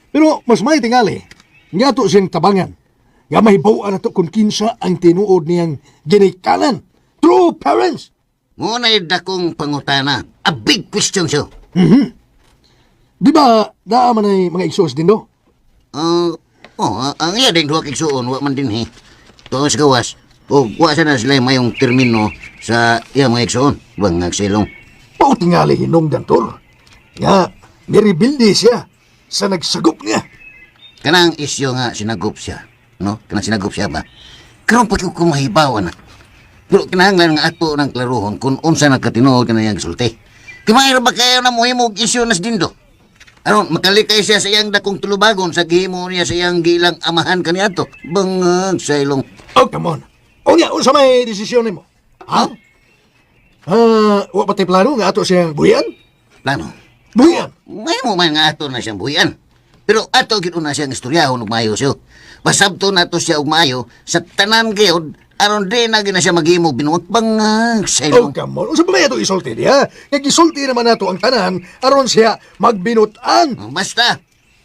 Pero mas may tingali, nga to siyang tabangan. Nga mahibaw na to kung kinsa ang tinuod niyang ginikanan. True parents. Ngunay dakong pangutana. A big question siyo. Di ba, naa man ay mga igsoos din do? Oh, ang iya din duha kay igsuon, wa man din he. Tuon sa gawas. O, wa sana sila mayong termino sa iya mga igsuon. Bangag sa ilong. Pao tingali hinong dantor. Nga, nirebilde siya sa nagsagop niya. Kanang isyo nga sinagup siya, no? Kanang sinagup siya ba? Karon pa ko mahibawan na. Pero kinahanglan nga ato ng klaruhon kung unsa na katinuod kanang iyang gisulti. Kay mahirap ba kayo na mohimo og isyo nas dindo? Aron makalikay siya sa iyang dakong tulubagon sa gihimo niya sa iyang gilang amahan kaniadto. Bangag sa ilong. Oh, come on. O nga, unsa may desisyon nimo? Ha? Ah, wa pa tay plano nga ato siyang buhian? Plano. Buhian. Mahimo man nga ato na siyang buhian. Pero ato gid una siyang istoryahon og maayo siyo. Pasabto nato siya og maayo sa tanan gyud aron di na gyud na siya maghimo binuot bangag sa Oh, ilong. come on. Unsa pa may ato isulti diha? Nga gisulti naman nato ang tanan aron siya magbinutan. Basta,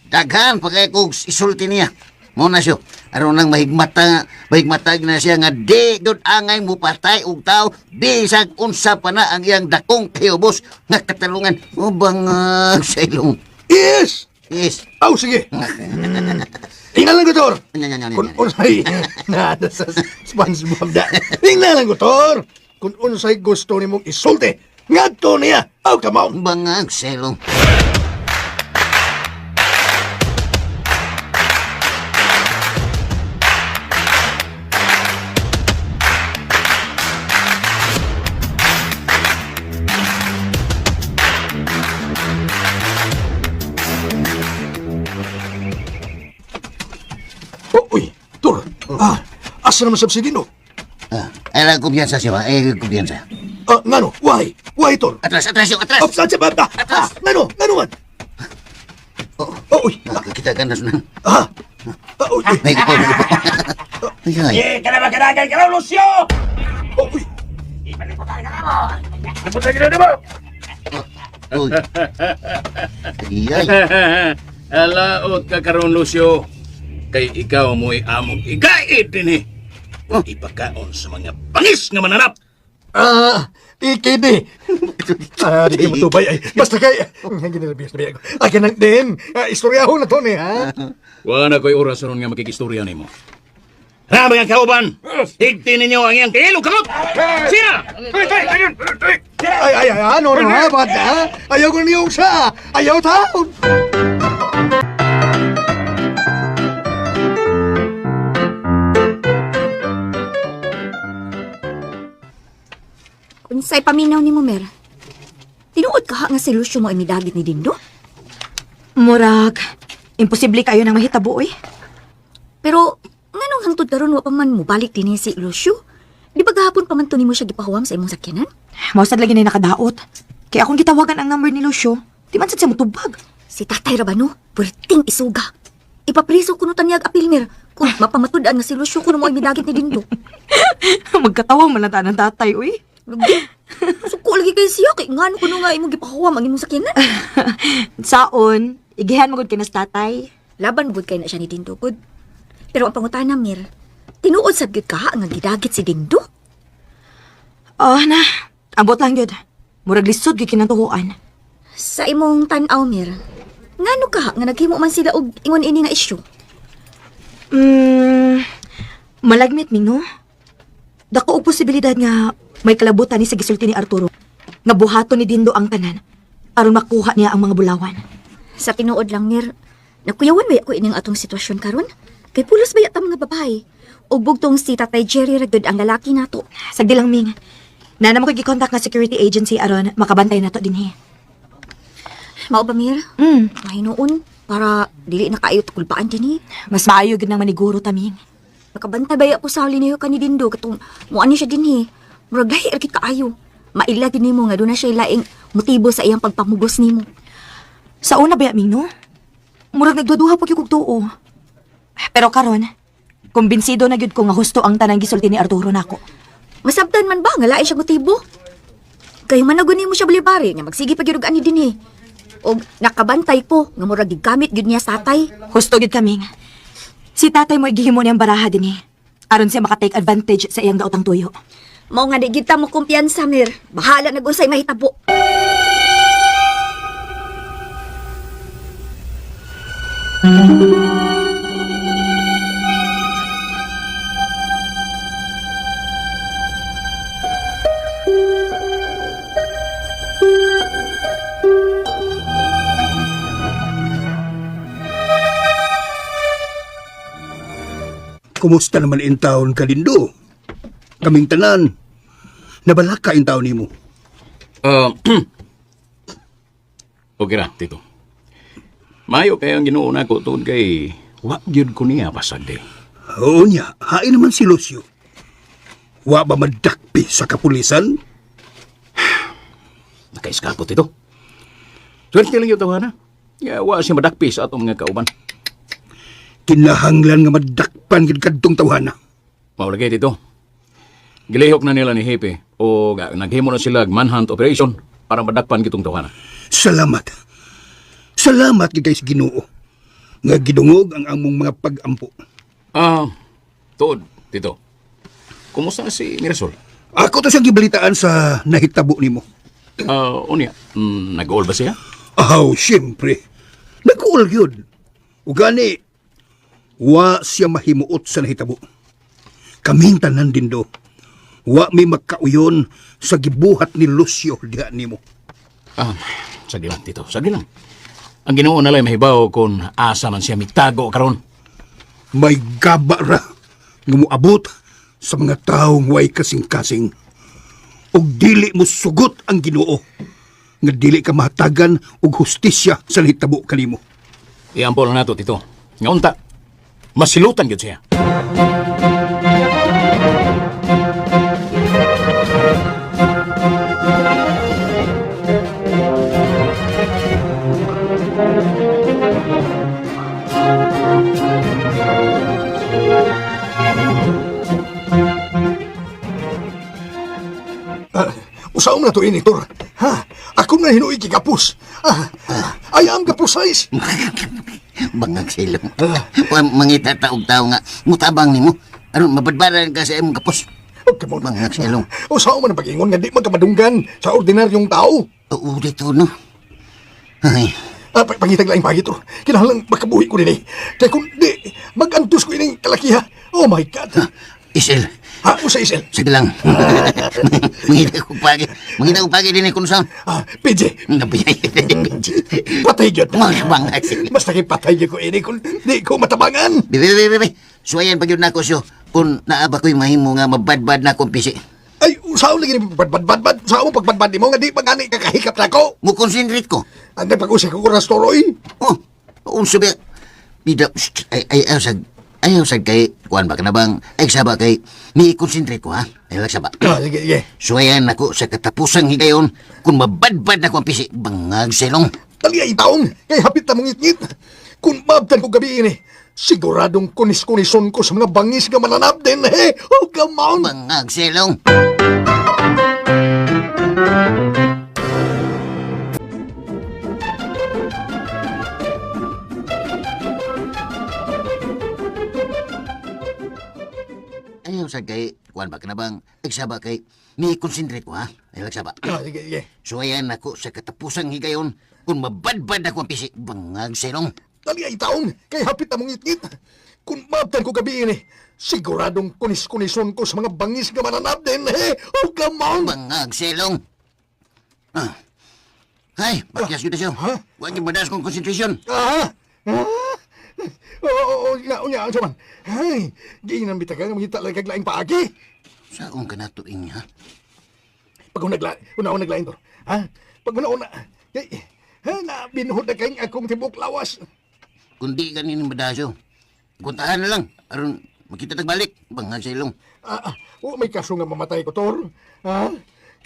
daghan pa kay kog isulti niya. Mo na siya. Aron nang mahigmata, mahigmatag na siya nga di gud angay mo patay og tao bisag unsa pa na ang iyang dakong kayobos nga katalungan. O bangag sa ilong. Yes! Yes. Aw, sige. Tingnan lang ko, Tor. Nya, nya, nya, nya, Kung nya. unsay na sa SpongeBob da. Tingnan lang ko, Tor. Kung unsay gusto nimong isulti, ngadto niya. Aw, kamaw. Bangag, selong. Oh, uy, Tor. Ah, asa naman sab si Dino? Ah, ay lang kumpiyansa siya ba? Ay, kumpiyansa. Ah, ngano? Why? Why, Tor? Atras, atras yung atras! Oh, sa ba? Ah, ngano? Ngano man? Oh, Oh, uy. ah, kita ka na sunan. Ah. Ah, uy. Uy. May gupo, may gupo. Ay, ay. Oh, uy. Uy. Ay, ay. Alaot ka karon Lucio. Kay ikaw mo'y among igait dinhi. Oh. Ipakaon sa mga bangis nga mananap. Ah, ikidi. Ah, di kayo matubay. Ay, basta kay... Ginilabis na biya ko. Ay, kanang din. Ah, istoryahon na to ni, ha? Wa na ko'y oras ron nga makikistorya nimo. Ha, mga kauban! Higti ninyo ang iyang tiil ug kamot! Sina! Ay, ay, ay, ano na, ha? Bakit na? Ayaw ko niyong sa. Ayaw taon. Unsay paminaw nimo, Mer? Tinuod ka nga si Lucio mo ay midagit ni Dindo? Murag, imposible kayo nang mahitabo eh. Pero nganong hangtod karon wa pa man mobalik dinhi si Lucio? Di ba gahapon pa man to nimo siya gipahuwam sa imong sakyanan? Mausad lagi na nakadaot. Kaya akong gitawagan ang number ni Lucio, di man sad siya mutubag. Si Tatay Rabano, puwerting isuga. Ipapriso kuno tanyag apil Mer kung mapamatud-an nga si Lucio kuno mo ay midagit ni Dindo. Magkatawa man lang ng tatay, uy. Lagi. Suko lagi kay siya kay ngano kuno nga imong gipahuwam ang imong sakyanan. Saon, igihan mo gud kay nas tatay. Laban gud kay na siya ni Dindo gud. Pero ang pangutana Mir, tinuod sad gyud ka nga gidagit si Dindo? Oh, na. Ambot lang gyud. Murag lisod gyud kinantuhuan. Sa imong tan-aw Mir, ngano ka nga naghimo man sila og ingon ini nga issue? Malagmit ming no. Dako og posibilidad nga may kalabutan ni sa gisulti ni Arturo nga buhaton ni Dindo ang tanan aron makuha niya ang mga bulawan. Sa tinuod lang Mir, nakuyawan ba ako ining atong sitwasyon karon? Kay pulos ba ta mga babae? Og bugtong si Tatay Jerry ra gyud ang lalaki nato. Sagdi lang ming. Nana mo ko'y gikontak nga security agency aron makabantay nato dinhi. Mao ba Mir? Mahinuon para dili na kaayo kulbaan dinhi. Mas maayo gid nang maniguro ta ming. Nakabantay ba ko sa niyo kani Dindo katong muani siya dinhi. Murag lahi ra gid kaayo. Maila gid nimo nga doon na siya laing motibo sa iyang pagpamugos nimo. Sa una ba ming no? Murag nagduduha pa gyud kog tuo. Pero karon, kumbinsido na gyud ko nga husto ang tanang gisulti ni Arturo nako. Masabtan man ba nga lain siya motibo? Kay managon nimo siya balibari nga magsige pa gyud og ani dinhi. Og nakabantay ko nga murag gigamit gyud niya sa tatay. Husto gyud kaming. Si tatay mo gihimo niyang baraha dinhi. Aron siya maka-take advantage sa iyang daotang tuyo. Mao nga di gyud ta mo kumpiyansa Mir. Bahala na unsay mahitabo. Kumusta naman in taon ka, Dindo? Kaming tanan. Nabalaka in taon nimo. Okay ra, Tito. Mayo kayo ang Ginoo nako tuod kay wa gyud ko niya pasag di. Oo niya, hain naman si Lucio. Wa ba madakpi sa kapulisan? Nakaiskapo, Tito. Swerte lang yung tawana. Ya, wa siya madakpi sa atong mga kauban. Kinahanglan nga madakpan gid kadtong tawhana. Mao lagi, Tito. Gilihok na nila ni Hepe o naghimo na sila og manhunt operation para madakpan kitong tawana. Salamat. Salamat gid kay sa Ginoo nga gidungog ang among mga pag-ampo. Ah, tuod, Tito. Kumusta na si Mirasol? Ako to siyang gibalitaan sa nahitabo nimo. Ah, unya, nag-all ba siya? Aw, siyempre. Nagkuol yun. Ugani, wa siya mahimuot sa nahitabo. Kaming tanan Dindo. Wa may magkauyon sa gibuhat ni Lucio diha nimo. Ah, sagi lang, Tito. Sagi lang. Ang Ginoo na lang mahibaw kung asa man siya mitago karon. May gaba ra nga moabot sa mga taong way kasing-kasing. Ug dili mo sugot ang Ginoo nga dili ka mahatagan og hustisya sa nahitabo kanimo. Iampo lang nato, Tito. Nga unta, masilutan gyud siya. Usaon na to ini, Tor. Ha? Ako na hinuig gapos. Ah, I am gapos size. Bangag silong. Wa mangita ta og tawo nga mutabang nimo. Aron mabadbaran ka sa imong kapos. Oh, come on. Bangag silong. Usaon man ang pag-ingon nga di man ka madunggan sa ordinaryong tao. Oo, dito no. Ay, Ah, pangitag laing pagi, Tor. Kinahanglan makabuhi ko dinhi. Kay kung di, magantos ko ining kalakiha. Oh my God. Isel. Ha, usa isel. Sige lang. Mangita ko pagi. Mangita ko pagi din kung saan. Ah, PJ. Nabiyay. Patay gyud. Mga bangag silong. Basta kay patay gyud ko ini kung di ko matabangan. Bibi, bibi, bibi. Suwayan pa gyud nako siyo kung naa ba ko'y mahimo nga mabadbad na akong pisi. Ay, usaon lagi ni badbad badbad. Usaon mo pagbadbad nimo nga di pa gani kakahikap na ko. Mo concentrate ko. Anday pag-usay ko oras toroy. Oh, unsa ba? Bida, shh, ay, ay, ayaw sag, ayaw sag kay, kuan ba ka na bang, ay saba kay, mi concentrate ko ha? Ayaw saba. Ah, sige, sige. Suwayan nako sa katapusang higayon kung mabadbad na ko ang pisi, bangag silong. Dali ay taong, kay hapit na mong ngit. Kung maabtan ko gabi ini, siguradong kunis-kunison ko sa mga bangis nga mananap din, eh. Oh, come on! Bangag silong. Ayaw sa kay, kuan ba ka na bang, ay saba kay, mi concentrate ko ha? Ayaw saba. Ah, sige, sige. Suwayan ako sa katapusang higayon kung mabadbad ako ang pisi, bangag silong. Dali ay taong, kay hapit na mong ngit. Kung maabtan ko gabi ini, siguradong kunis-kunison ko sa mga bangis nga mananap din, eh. Oh, come on! Bangag silong. Ah. Hay, bakyas yun na siya. Ha? Huwag yung madas kong concentration. Ah! Ah! Oo, oo, oo, nga, unya, ang saman. Ay, di nang bitagan, mangita lang kag laing paagi. Saon ka na to, ha? Pag una una naglain to. Ha? Pag una una, kay, ha, na binuhod na kayong akong tibok lawas. Kundi ka nini madasyo. Kuntahan na lang. Aron makita tagbalik. Bangag sa ilong. Ah, ah, oh, may kaso nga mamatay ko, Tor. Ha?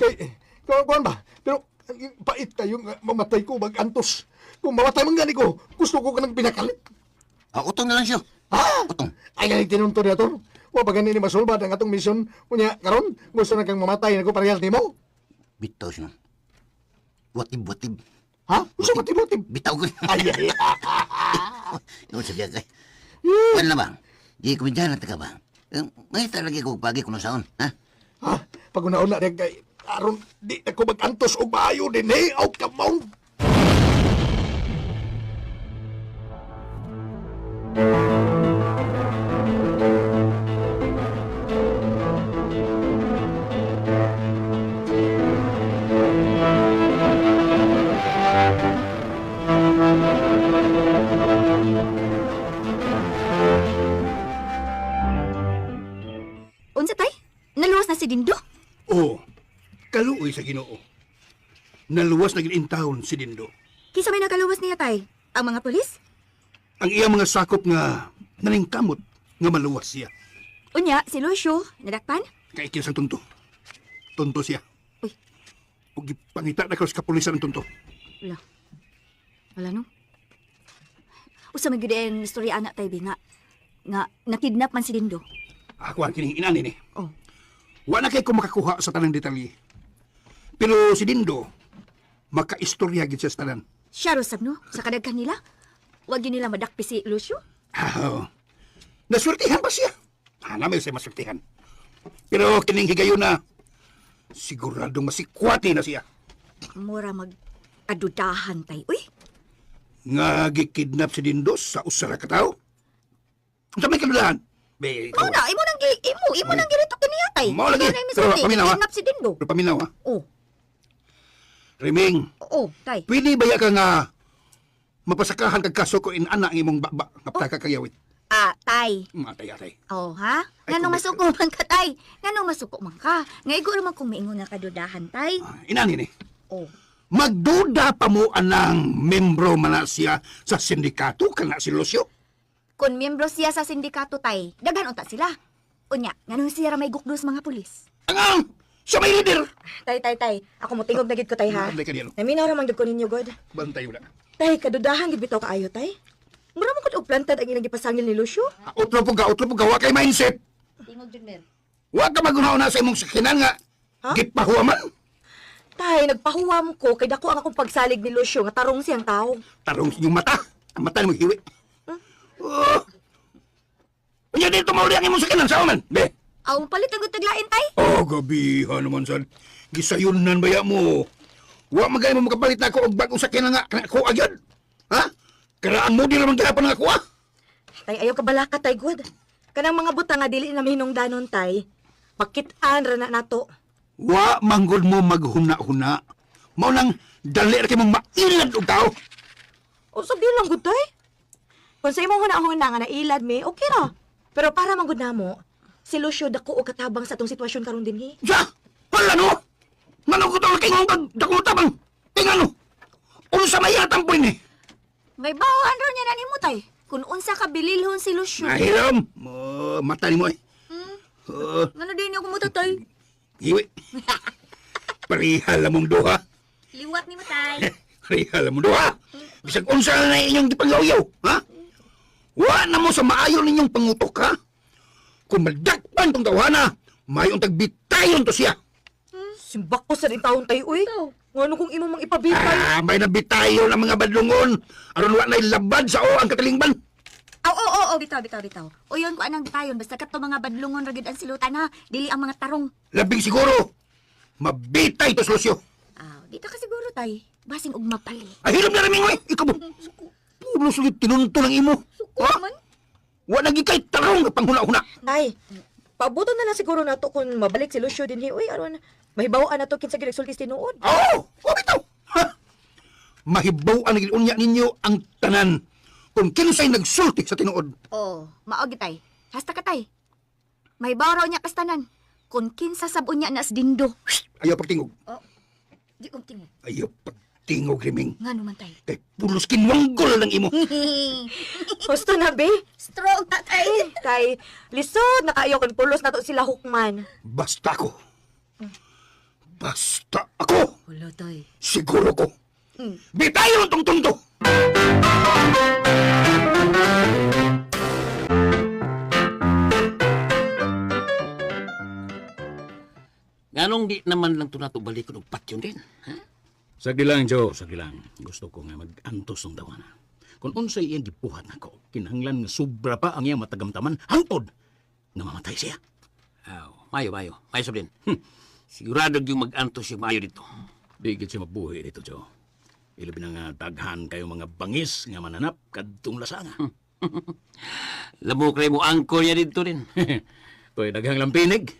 Kay, kuan ba? Pero, ang pait kayo nga mamatay ko, magantos. Kung mamatay man gani ko, gusto ko ka ng pinakalit. Ah, utong na lang siya. Ha? Utong. Ay, galing tinunto niya, Tor. Wa pa gani ni masulbad ang atong misyon. Unya, karon, gusto na kang mamatay na ko parehas nimo. Bitaw siya. Watib, watib. Ha? Gusto ko tibotib. Bitaw ko. Ay, ay, ay. Yung sabihan kay. Kuan na ba? Di ko dyan ka ba? Eh, may talaga ko pagi kung saon. Ha? Ha? Pag una-una niya kay, aron di ako magantos og maayo din eh. Oh, come on. Unsa tay? Naluwas na si Dindo? Oo, kaluoy sa Ginoo. Naluwas na gid intawon si Dindo. Kinsa may nakaluwas niya tay? Ang mga pulis? Ang iya mga sakop nga naningkamot nga maluwas siya. Unya, si Lucio, nadakpan? Kay sa tunto. Tunto siya. Uy. Ug gipangita na karon sa kapulisan ang tunto. Wala. Wala no. Usa man gyud ang istorya anak tay bi nga nga nakidnap man si Dindo. Ako ang kining inani ni. Oh. Wa na kay ko makakuha sa tanang detalye. Pero si Dindo, makaistorya gid siya sa tanan. Siya ro sab no sa kadaghan nila. Wag yun nila madakpi si Lucio. Ah, naswertihan ba siya? Ah, namin siya maswertihan. Pero kining higayon na, siguradong masikwati na siya. Mura mag adudahan tay. Uy, Nga gikidnap si Dindo sa usa ra ka tawo? Unsa may kadudahan? Be, Mao na, imo nang imo, imo nang girito kaniya tay. Mao lagi. Ikaw na yung misulti, Pero, paminaw, ha? gikidnap si Dindo. Pero paminaw ha. Oh, Riming, oo, tay. pwede ba ya ka nga mapasakahan kag kaso ko inana ang imong baba nga ptaka kag yawit? Ah, tay. Matay atay. Oh, ha? Ay, Nganong kung- masuko man ka, tay? Nganong masuko man ka? Nga igo naman kung maingon nga kadudahan, tay. Ah, inani ni. Oh. Magduda pa mo anang membro man na siya sa sindikato kana si Lucio. Kung miyembro siya sa sindikato, tay, daghan unta sila. Unya, nganong siya ra may gukdos mga pulis? Ang ang siya may leader. Tay, tay, tay. Ako mo tingog na gid ko tay ha. Bantay ka niya, no? Naminaw ra man gid ko ninyo god. Bantay wala. Tay, kadudahan gid bitaw kaayo tay. Mura man gud og plantad ang ilang gipasangil ni Lucio. Ah, Utro po ka, utro po ka, wa kay mindset. Tingog jud mer. Wa ka magunaw na sa imong sakinan nga. Ha? Gipahuwa man. Tay, nagpahuwam ko kay dako ang akong pagsalig ni Lucio nga tarong siyang tao. Tarong sa inyong mata. Ang mata mo hiwi. Oh. Unya dito mauli ang imong sakinan sa man. Be. Aw, palit ang taglain, tay. Oh, gabihan naman sad. Gisayunan baya mo. Wa magay mo makapalit na ako og bagong sakyanan nga kana ako agyod. Ha? Karaan mo di naman gihapon nga ako ah. Tay, ayaw ka balaka tay god. Kanang mga buta nga dili na mahinungdanon tay. Pakit-an ra na nato. Wa manggod mo maghuna-huna. Mao nang dali ra kay mong mailad og tao. Usog di lang gud tay. Kung sa imong huna-huna nga nailad mi, okay ra. Pero para man gud namo, si Lucio dako og katabang sa atong sitwasyon karon dinhi. Ya! Wala no! Ngano ko tol kay ngong kag dako tabang. Tingano. Unsa may atampoy ni? May bawaan ro niya na nimo, tay. Kung unsa ka bililhon si Lucio. Nahiram. Mo mata nimo eh. Oh, Ngano din niyo kumuta, tay? hiwi. Parihal mong duha. Liwat nimo, tay. Parihal mong duha. Bisag unsa na inyong gipanglaw ha? Wa na mo sa maayo ninyong pangutok, ha? Kung madakpan tong tawhana, mayong tagbitayon to siya. Simbak ko sa rin taon tay uy. Ngano kung imo mang ipabitay? Ah, may nabitayon ang mga badlungon. Aron wa na'y labad sa o ang katalingban. Aw, oo, oo, oo, bitaw, bitaw, bitaw. Uyon ko anang bitayon, basta kato mga badlungon ra gid ang silutan ha. Dili ang mga tarong. Labing siguro, mabitay to si Lucio. Aw, dito ka siguro, tay. Basing og mapali. Ay, hiram na rin eh. Ikaw mo. Puno sulit tinunto ng imo. Suko Ha? man. Wa nagi kay tarong nga panghuna-huna. Tay, pabuto na lang siguro nato kung mabalik si Lucio dinhi uy aron mahibaw-an nato kinsa gyud nagsulti sa tinuod. Oo! Oh, bitaw! Ha? Mahibaw ang unya ninyo ang tanan. Kung kinsay nagsulti sa tinuod. Oh, mao gid tay. Hasta ka tay. May baraw niya kastanan. Kung kinsa sab unya na dindo. Ayaw pagtingog. Di kong tingog. Ayaw pagtingog, Riming. Ngano man tay. Kay pulos kinwanggol ng imo. Gusto na be. Strong ta tay. Kay lisod na kaayo kun pulos nato sila hukman. Basta ako. Basta ako. Wala tay. Siguro ko. Bitayon tong tunto! Nganong di naman lang to nato balikon og patyon din? Ha? Sagdi lang, Joe. Sagdi lang. Gusto ko nga mag-antos ng tawana. Kung unsay iyang gibuhat nako, kinahanglan nga sobra pa ang iyang matagamtaman hangtod nga mamatay siya. Aw, mayo, mayo. Mayo sab din. Sigurado yung mag-antos yung maayo dito. Di gid siya mabuhi dito, Joe. Ilabi na nga daghan kayo mga bangis nga mananap kadtong lasanga. Lamok mo angkor niya dito din. Toy daghang lampinig.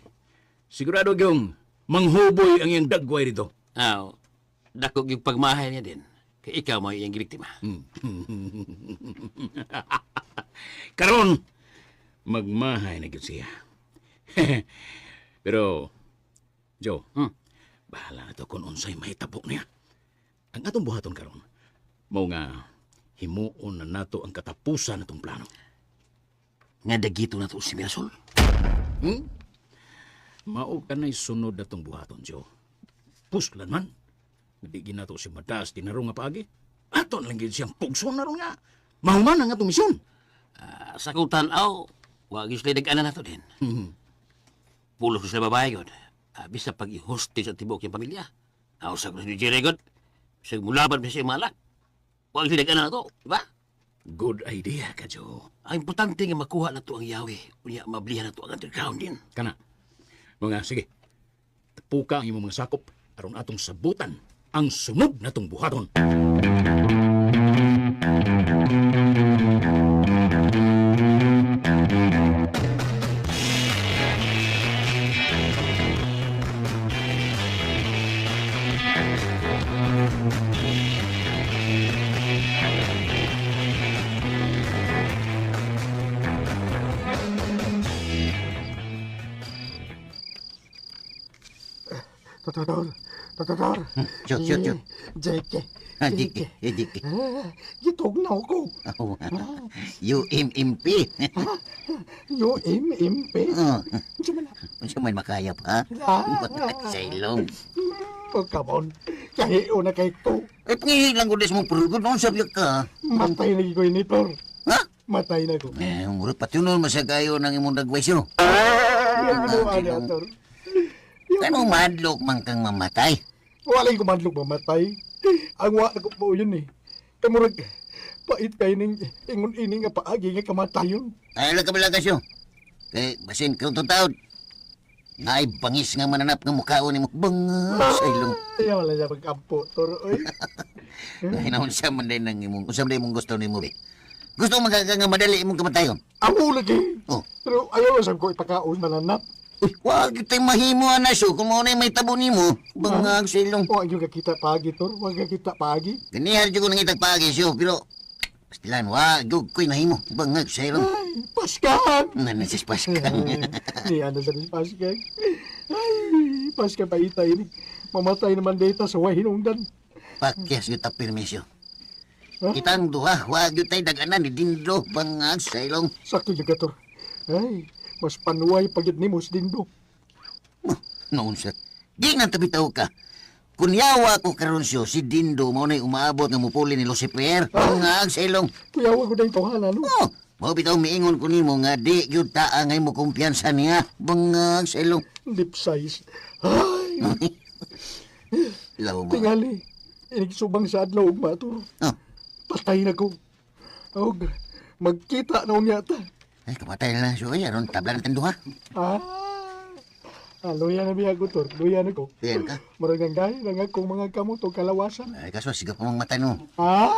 Sigurado gyung manghuboy ang iyang dagway dito. Aw, dako yung pagmahay niya din. Kay ikaw mo iyang gibiktima. Karon magmahay na gyud siya. Pero Joe, bahala na to kung unsay mahitabo niya. Ang atong buhaton karon, mao nga himuon na nato ang katapusan natong plano. Nga dagito na to si Mirasol. Mao kanay sunod natong buhaton, Joe. Puslan man. Di ginato si Madas tinarong nga paagi. Ato na lang gyud siyang pugson na ron nga. Mahuman ang atong misyon. Ah, sa kong tanaw, wag yung sila nag-ana na to din. Pulos ko sila babae, God. Ah, bisa pag i-hostage ang tibuok yung pamilya. Aw, sa ko si Jerry, God. Bisa mulaban pa siya yung malak. Wag sila nag-ana na to, di ba? Good idea ka, Joe. Ang importante nga makuha na to ang yawi. Unya, mablihan na to ang underground din. Kana. Mga sige. Tapuka ang imong mga sakop aron atong sabutan ang sunod natong buhaton. Totodor, Totodor. Shoot, shoot, shoot. JK. Ah, JK, eh, JK. Gitugnaw ko. Oh, UMMP. UMMP. Oh, Unsa man na? unsa man makaya pa? Ah. Sa ilong. Oh, come on. Kahio na kay ko. Eh, pangihilang ko des mong purgod. Noon sabi ka. Matay na ko ini, Tor. Ha? Matay na ko. Eh, murag pati nun masagayo ng imong dagway siyo. Yan mo, ani, Tor. Kanong madlok man kang mamatay? Wala yung kumadlok mamatay. Ang wa na ko po yun eh. Kamurag, pait kay ning ingon ini nga paagi nga kamatayon. Ay, lang kabila kasyo. Kay, basin kang tutaod. Naay bangis nga mananap nga mukhaon ni mo. Bangis sa ilong. Ay, wala siya pagkampo, Tor. Oy. Ay, naon siya man din ang imong, unsa man din imong gusto ni mo, be. Gusto mo ka nga madali imong kamatayon. Amo lagi. Oh. Pero ayaw sa ko ipakaon mananap. Uy, wag kita'y mahimo na siyo kung mao na'y may tabo nimo. Bangag sa ilong. Wa yung kakita paagi, Tor. Wa kakita paagi. Ganihan jud ko nangitag paagi siyo, pero pastilan, wag jud ko'y nahimo. Bangag sa ilong. Ay, Paskan! Nanasis paskan. Ni ano sa ni Paskan. Ay, Paskan paita ini. Mamatay naman data sa way hinungdan. Pakyas yun ta permisyo. Ha? Kitang duha, wag yun tayo daganan ni Dindo, bangag sa ilong. Sakto yung Tor. Ay, mas panuway pagid ni Mos Dindo. Oh, noon sir. Di nga tabi tao ka. Kung yawa ko karon siyo, si Dindo mao na'y umaabot nga mupuli ni Lucifer. Bangag sa ilong. Kuyawa ko na yung tawhana, no? Oh, mao bitaw miingon ko nimo nga di gyud taa ngay mo kumpiyansa niya. Bangag sa ilong. Lip size. Ay, Law mo. tingali. Inigsubang sa adlaw ugma, Tor. Oh, Patay na ko. Og, magkita na unya ta. ay kamatay na lang siyo. Ay, aron tabla na duha. Ah, ah luya na biya ko, Tor. Luya na ko. Diyan ka. Murag ang gay lang akong mga kamot o kalawasan. Ay, kaso siga pa mang mata no. Ah!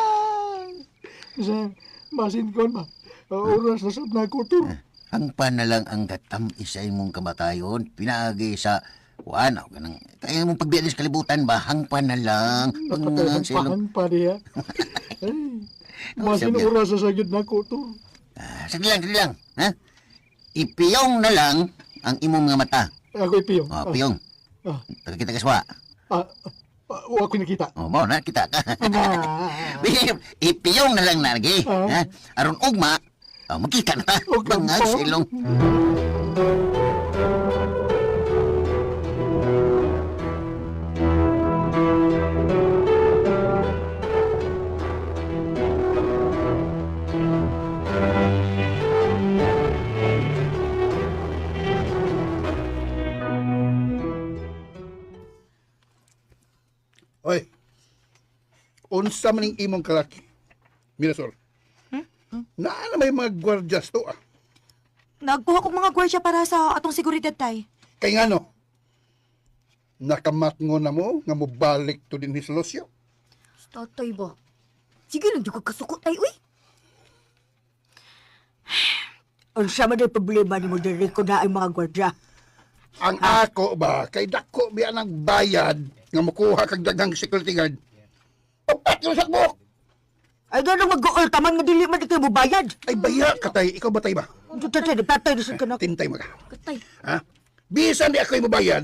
Sa masin kon ba? Oras na sab na ko, Tor. Hangpa na lang ang katam isa imong kamatayon. Pinaagi sa kuan o ganang kaya mong pagbiya sa kalibutan ba hangpa na lang. Bangag sa ilong. Pahan pa niya. Ay, masin Sabi. oras na sa gyud na ko, Tor. Ah, sige lang, sige lang. Ha? Ipiyong na lang ang imong mga mata. Ako ipiyong. O, piyong. Ah. Taga kita kaswa. Ah, ah, wa ko nakita. O, mao na kita ka. Ah. Ipiyong na lang lagi. Ah. Ha? Aron ugma, o, magkita na ta. Okay, Bangag sa po. ilong. Oy. Unsa man ning imong kalaki? Mirasol. Naa na may mga gwardyas to ah. Nagkuha kog mga gwardiya para sa atong seguridad, tay. Kay ngano? Nakamatngo na mo nga mobalik to din sa Lucio. Tatay ba? Sige lang, di ko kasuko tay, uy. Unsa man ang problema nimo diri ko na ang mga gwardiya? Ang ako ba kay dako biya ng bayad nga mokuha kag daghang security guard. Upat yung sakbok. Ay ganong mag-uol ka man nga dili man kay mo bayad. Ay baya katay, ikaw ba tay ba? Tatay, tatay na sa kanak. Tintay mo ka. Katay. Ha? Bisan di ako'y mobayad,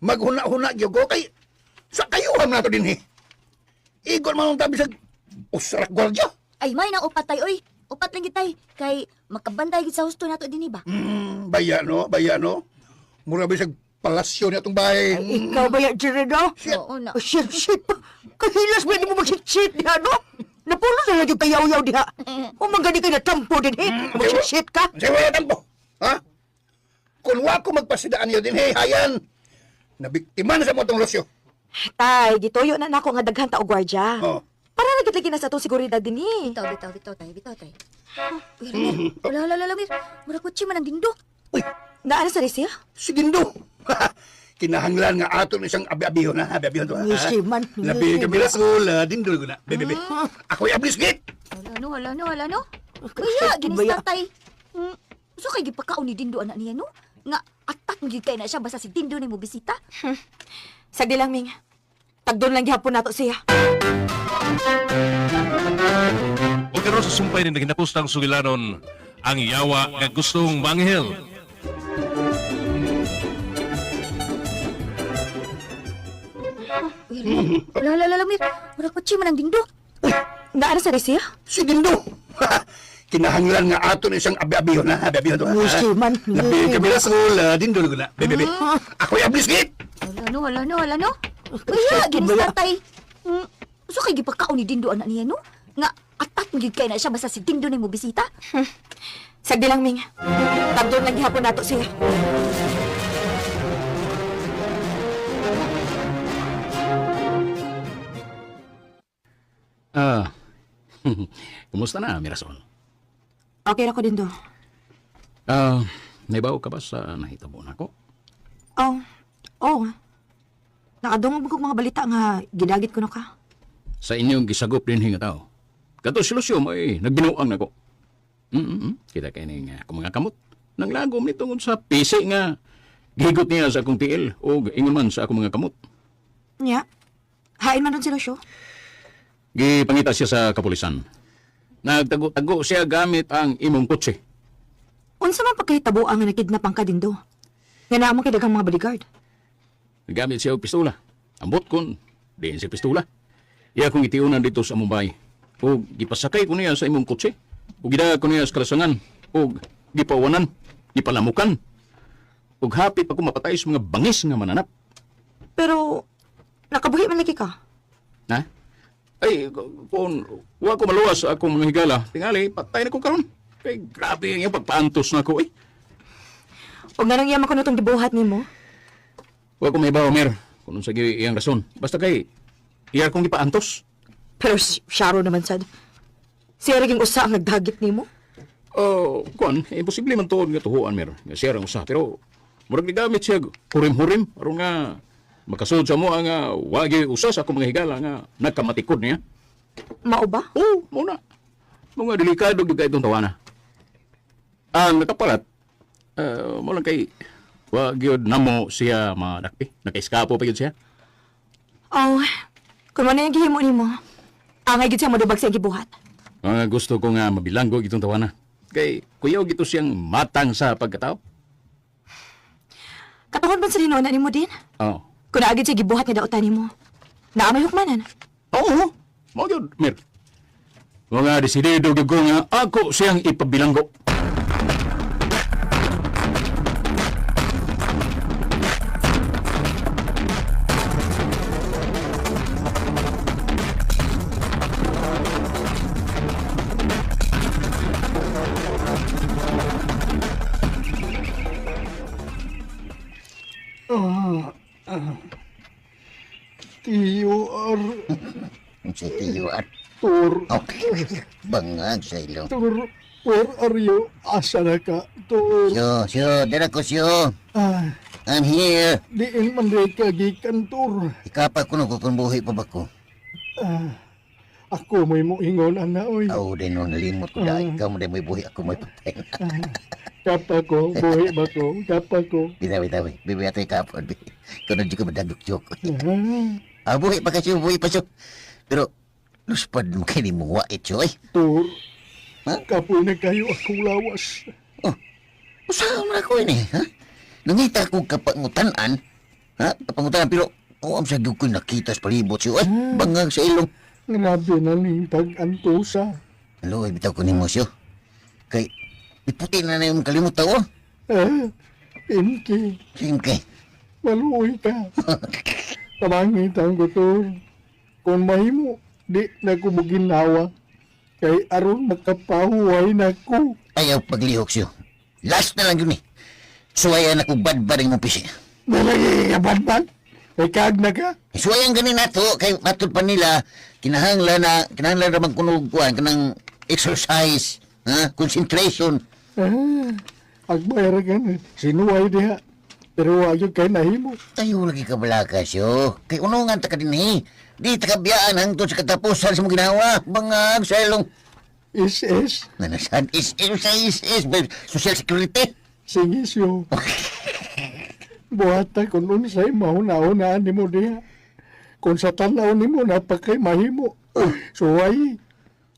maghuna-huna gyud ko kay sa kayuhan na to dinhi. Igor man ang tabi sa usarak gwardiya. Ay, may nang upat tay, uy. Upat lang gid tay. Kay makabantay gid sa husto nato dinhi ba? Baya no, baya no. Mura ba sa palasyo niya itong bahay. Ay, ikaw ba yan, Jerry, no? Shit. Oo na. Oh, shit, shit. Kahilas ba mo mag-shit diha, no? Napulo na lang yung kayaw-yaw diha. O magani ka na tampo din, eh. Mag-shit ka. Sa wala tampo. Ha? Kung wa ko magpasidaan niyo din, hey, hayan. Nabiktima na sa mo itong Lucio. Tay, gituyo na nako nga daghan ta og gwardiya. Oh. Para na gid lagi na sa atong seguridad dinhi. Bitaw, bitaw, bitaw tay, bitaw tay. Uy, Ramir. Wala, wala, wala, Mir. Mura kutsi man ang dindo. Uy, Naa na sa siya? si Dindo. Kinahanglan nga ato ni isang abi-abihon ha, abi-abihon to. Ha? Ngisi man, Labi ngisi ka Mirasol, ah, Dindo ko na. Bebe, bebe. Ako'y ablis git. Wala no, wala no, wala no. Kaya, ginis Baya. tatay. So kay gipakaon ni Dindo anak niya no? Nga atat mo gyud kay na siya basta si Dindo ni mo bisita. Sagdi lang, Ming. Tagdon lang gihapon nato siya. O karon sa sumpay ni naginapustang sugilanon, ang yawa nga gustong manghel. Uy, wala, wala, wala, wala, Mura kotse man ang Dindo. Naara sa siya? Si Dindo. Kinahanglan nga ato na isang abi-abihon ha. Abi-abihon to. Uy, si man. Labi kami na sa ula. Dindo na guna. Bebe, bebe. Ako'y ablis git. Wala no, wala no, wala no. Kaya, ginis tatay. So kay gipakaon ni Dindo anak niya no? Nga atat mo gyud kay na siya basta si Dindo ni mo bisita. Sagdi lang, Ming. Tagdon lang gihapon nato siya. Ah. Kumusta na, Mirasol? Okay ra ko din do. Ah, naibaw ka ba sa nahitabo nako? Oh, oh. Nakadungog ko mga balita nga gidagit ko no ka. Sa inyong gisagop din nga tao. Kato si Lucio may nagbinuang nako. Kita kay ning akong mga kamot. Nanglagom ni tungod sa pisi nga gihigot niya sa akong tiil o ingon man sa akong mga kamot. Nya. Hain man ron si Lucio. Gipangita siya sa kapulisan. Nagtago-tago siya gamit ang imong kotse. Unsa man pagkahitabo ang nakidnap ang kadindo? Nga naa mo kay daghang mga bodyguard. Gamit siya og pistola. Ambot kon diin siya pistola. Iya kong itiunan dito sa Mumbai. O gipasakay ko niya sa imong kotse. O gidaga ko niya sa kalasangan. O gipawanan, gipalamukan. O hapit pa ko mapatay sa mga bangis nga mananap. Pero nakabuhi man lagi ka. Na? Ay, kung wa ko maluwas sa akong mga higala, tingali, patay na ko karon. Kay grabe ang iyang pagpaantos na ko eh. Og nganong yaman ko na tong gibuhat nimo? Wa ko may Mer, kung unsa gyud iyang rason. Basta kay iya akong gipaantos. Pero syaro naman sad. Siya ra gyud usa ang nagdagit nimo. Oh, kuan, imposible man tuod nga tuhuan mer. Nga siya ra ang usa pero murag gigamit siya hurim-hurim aron nga makasud sa mo ang wa gyud usa sa akong mga higala nga nagkamatikod niya. Mao ba? Oh, mo na. Mga delikado gyud kay itong tawana. Ang nakapalat, mo lang kay wa gyud namo siya madakpi. Nakaiskapo pa gyud siya. Oh, kung ano yung gihimo nimo, angay gid siya madubag sa iyang gibuhat. Ang gusto ko nga mabilanggo itong tawana. Kay kuyaw gito siyang matang sa pagkatao. Katuhon man sa rinona nimo din. Oo. Kung naagid siya gibuhat nga dautan nimo. Naa may hukmanan. Oo, mo gyud, Mir. Mga desidido gyud ko nga ako siyang ipabilanggo. T-U-R. Sa T-U-R. Tur. Okay. Bangag sa ilong. Tur. Where are you? Asa na ka? Tur. Siyo, siyo, dara ko siyo. Ah, I'm here. diin man di ka gikan, Tur. Ikapa ko nung kung buhi pa ba ko. Ah, ako mo'y moingon, ana, oy. Aw, din no, nalimot ko dahil. Ikaw mo din mo'y buhi, ako mo'y patay. Kapa ko, buhi ba ko? Kapa ko. Bitaw, bitaw. Bibi ato ikapon. Ikaw na dyan ko madagok-jok. Ah, Ah, buhi pa kasi, buhi pa siyo. Pero, luspad mo kayo ni mo, wait siyo, eh. Tur. Ha? Kapoy na kayo akong lawas. Oh, usaha man ako ini, ha? Nangita ko kapangutanan, ha? Kapangutanan, pero, oh, am sa gyud ko nakita sa palibot siyo, ay, bangag sa ilong. Grabe na ning tag-antusa. Alo, bitaw ko nimo siyo. Kay, iputi na na yung kalimot tao. Eh, Pinky, Siyempre. maluoy ka. Pamangitan ko, Tur. Kung mahimo, di na ko maginawa. Kay aron makapahuway na ko. Ayaw paglihok siyo. Last na lang yun eh. Suwayan ako badbad ang imong pisi. Nalagi ka, badbad. May kaag na ka. Suwayan ganin nato kay matud pa nila kinahanglan na kinahanglan ra man kuno kuan kanang exercise, ha? Concentration. Ah, agbayar ka na. Sinuway diha. Pero wag yun kay nahimo. Tayo lagi ka balaka siyo. Kay unungan ta ka din eh. Di ta kabiyaan hangtod sa katapusan sa mong ginawa. Bangag sa ilong. SS. Nanasan SS sa SS Social Security. Sige siyo. Buhata kung unsay mahuna-hunaan nimo diha. Kung sa tanaw nimo napakay mahimo. Suway.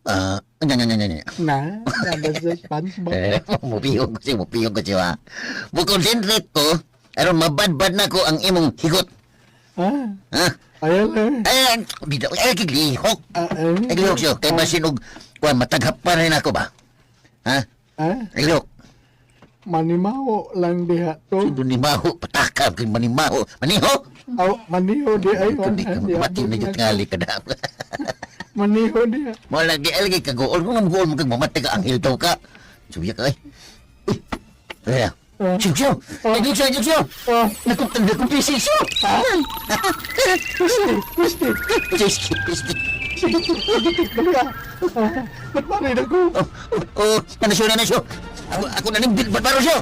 Ah, nya nya nya nya. Na, nabas sa SpongeBob. Eh, mupiyong ko siya. Mo-concentrate ko, aron mabadbad na ko ang imong higot. Ah, Ha? ayaw na. Ay, bida, ay, kiglihok. Ah, eh. Ay, lihok siyo. Kay basin og, kuan, mataghap pa rin ako ba? Ha? Ah, Ay, lihok. manimaho lang diha to. Sino ni Maho? Patakam kay manimaho. Maniho? Aw, maniho di ay. Kundi ka mati na jud ngali ka na. Maniho diha. Mo lagi ay lagi kagool. Kung magool mo kag mamati ka, anghel daw ka. Suya ka ay. Uy. Ay, Ah. siyo, siyo. Ay, siyo, siyo, siyo. Ah, Nakumpisig siyo. Gusti, gusti. Gusti, gusti. Sige, sige, dali ah. Ah, ba't marin ako? Oh, oh, nanasyo, nanasyo. Ako, ako na ning barbaro siyo.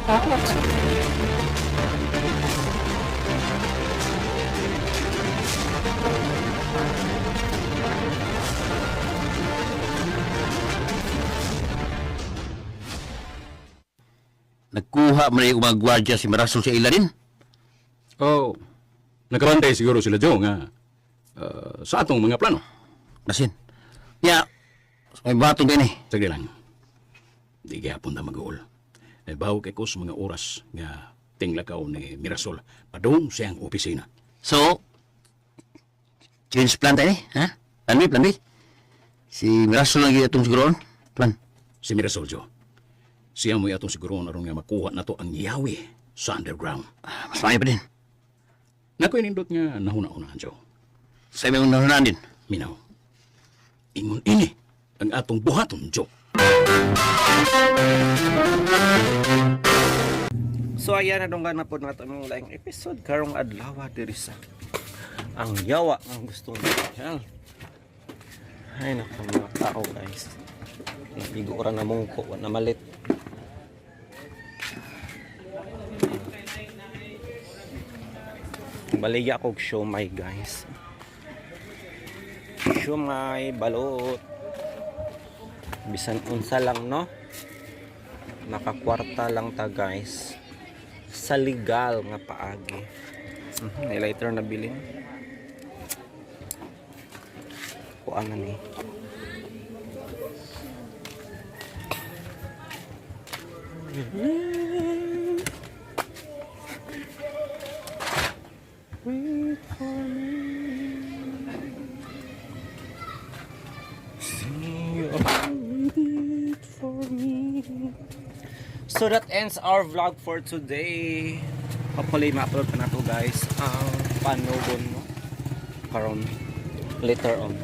Nagkuha man yung mga gwardiya si Mirasol sa ila din. Oh, nakabantay siguro sila Joe nga sa atong mga plano. Basin. Ya, may batong din eh. Sige lang. Di gihapon na mag-uol. Nabaw kay ko sa mga oras nga tinglakaw ni Mirasol padung siyang opisina. So, change plan tayo eh, ha? Plan B, plan B. Si Mirasol lang itong siguroon. Plan. Si Mirasol, Joe. Siya mo'y atong siguro aron nga makuha na to ang yawi sa underground. Ah, mas maayo pa din. Nakoy nindot nga nahuna-unahan, Joe. Sa imong nahunaan din. Minaw. Ingon ini ang atong buhaton, Joe. So ayan, nadunggan na po nato ang laing episode karong adlaw diri sa ang yawa ang gustong mahal. Ay naku mga tao guys. Igo ra na mungko, wa na malit. Baligya kog siomay guys. Siomay, balot. Bisan unsa lang no. Nakakwarta lang ta guys sa legal nga paagi. May lighter na bilin. Kuan na ni. Wait for me. See you wait for me. So that ends our vlog for today. Hopefully ma-upload pa na to guys ang panugon mo karon later on.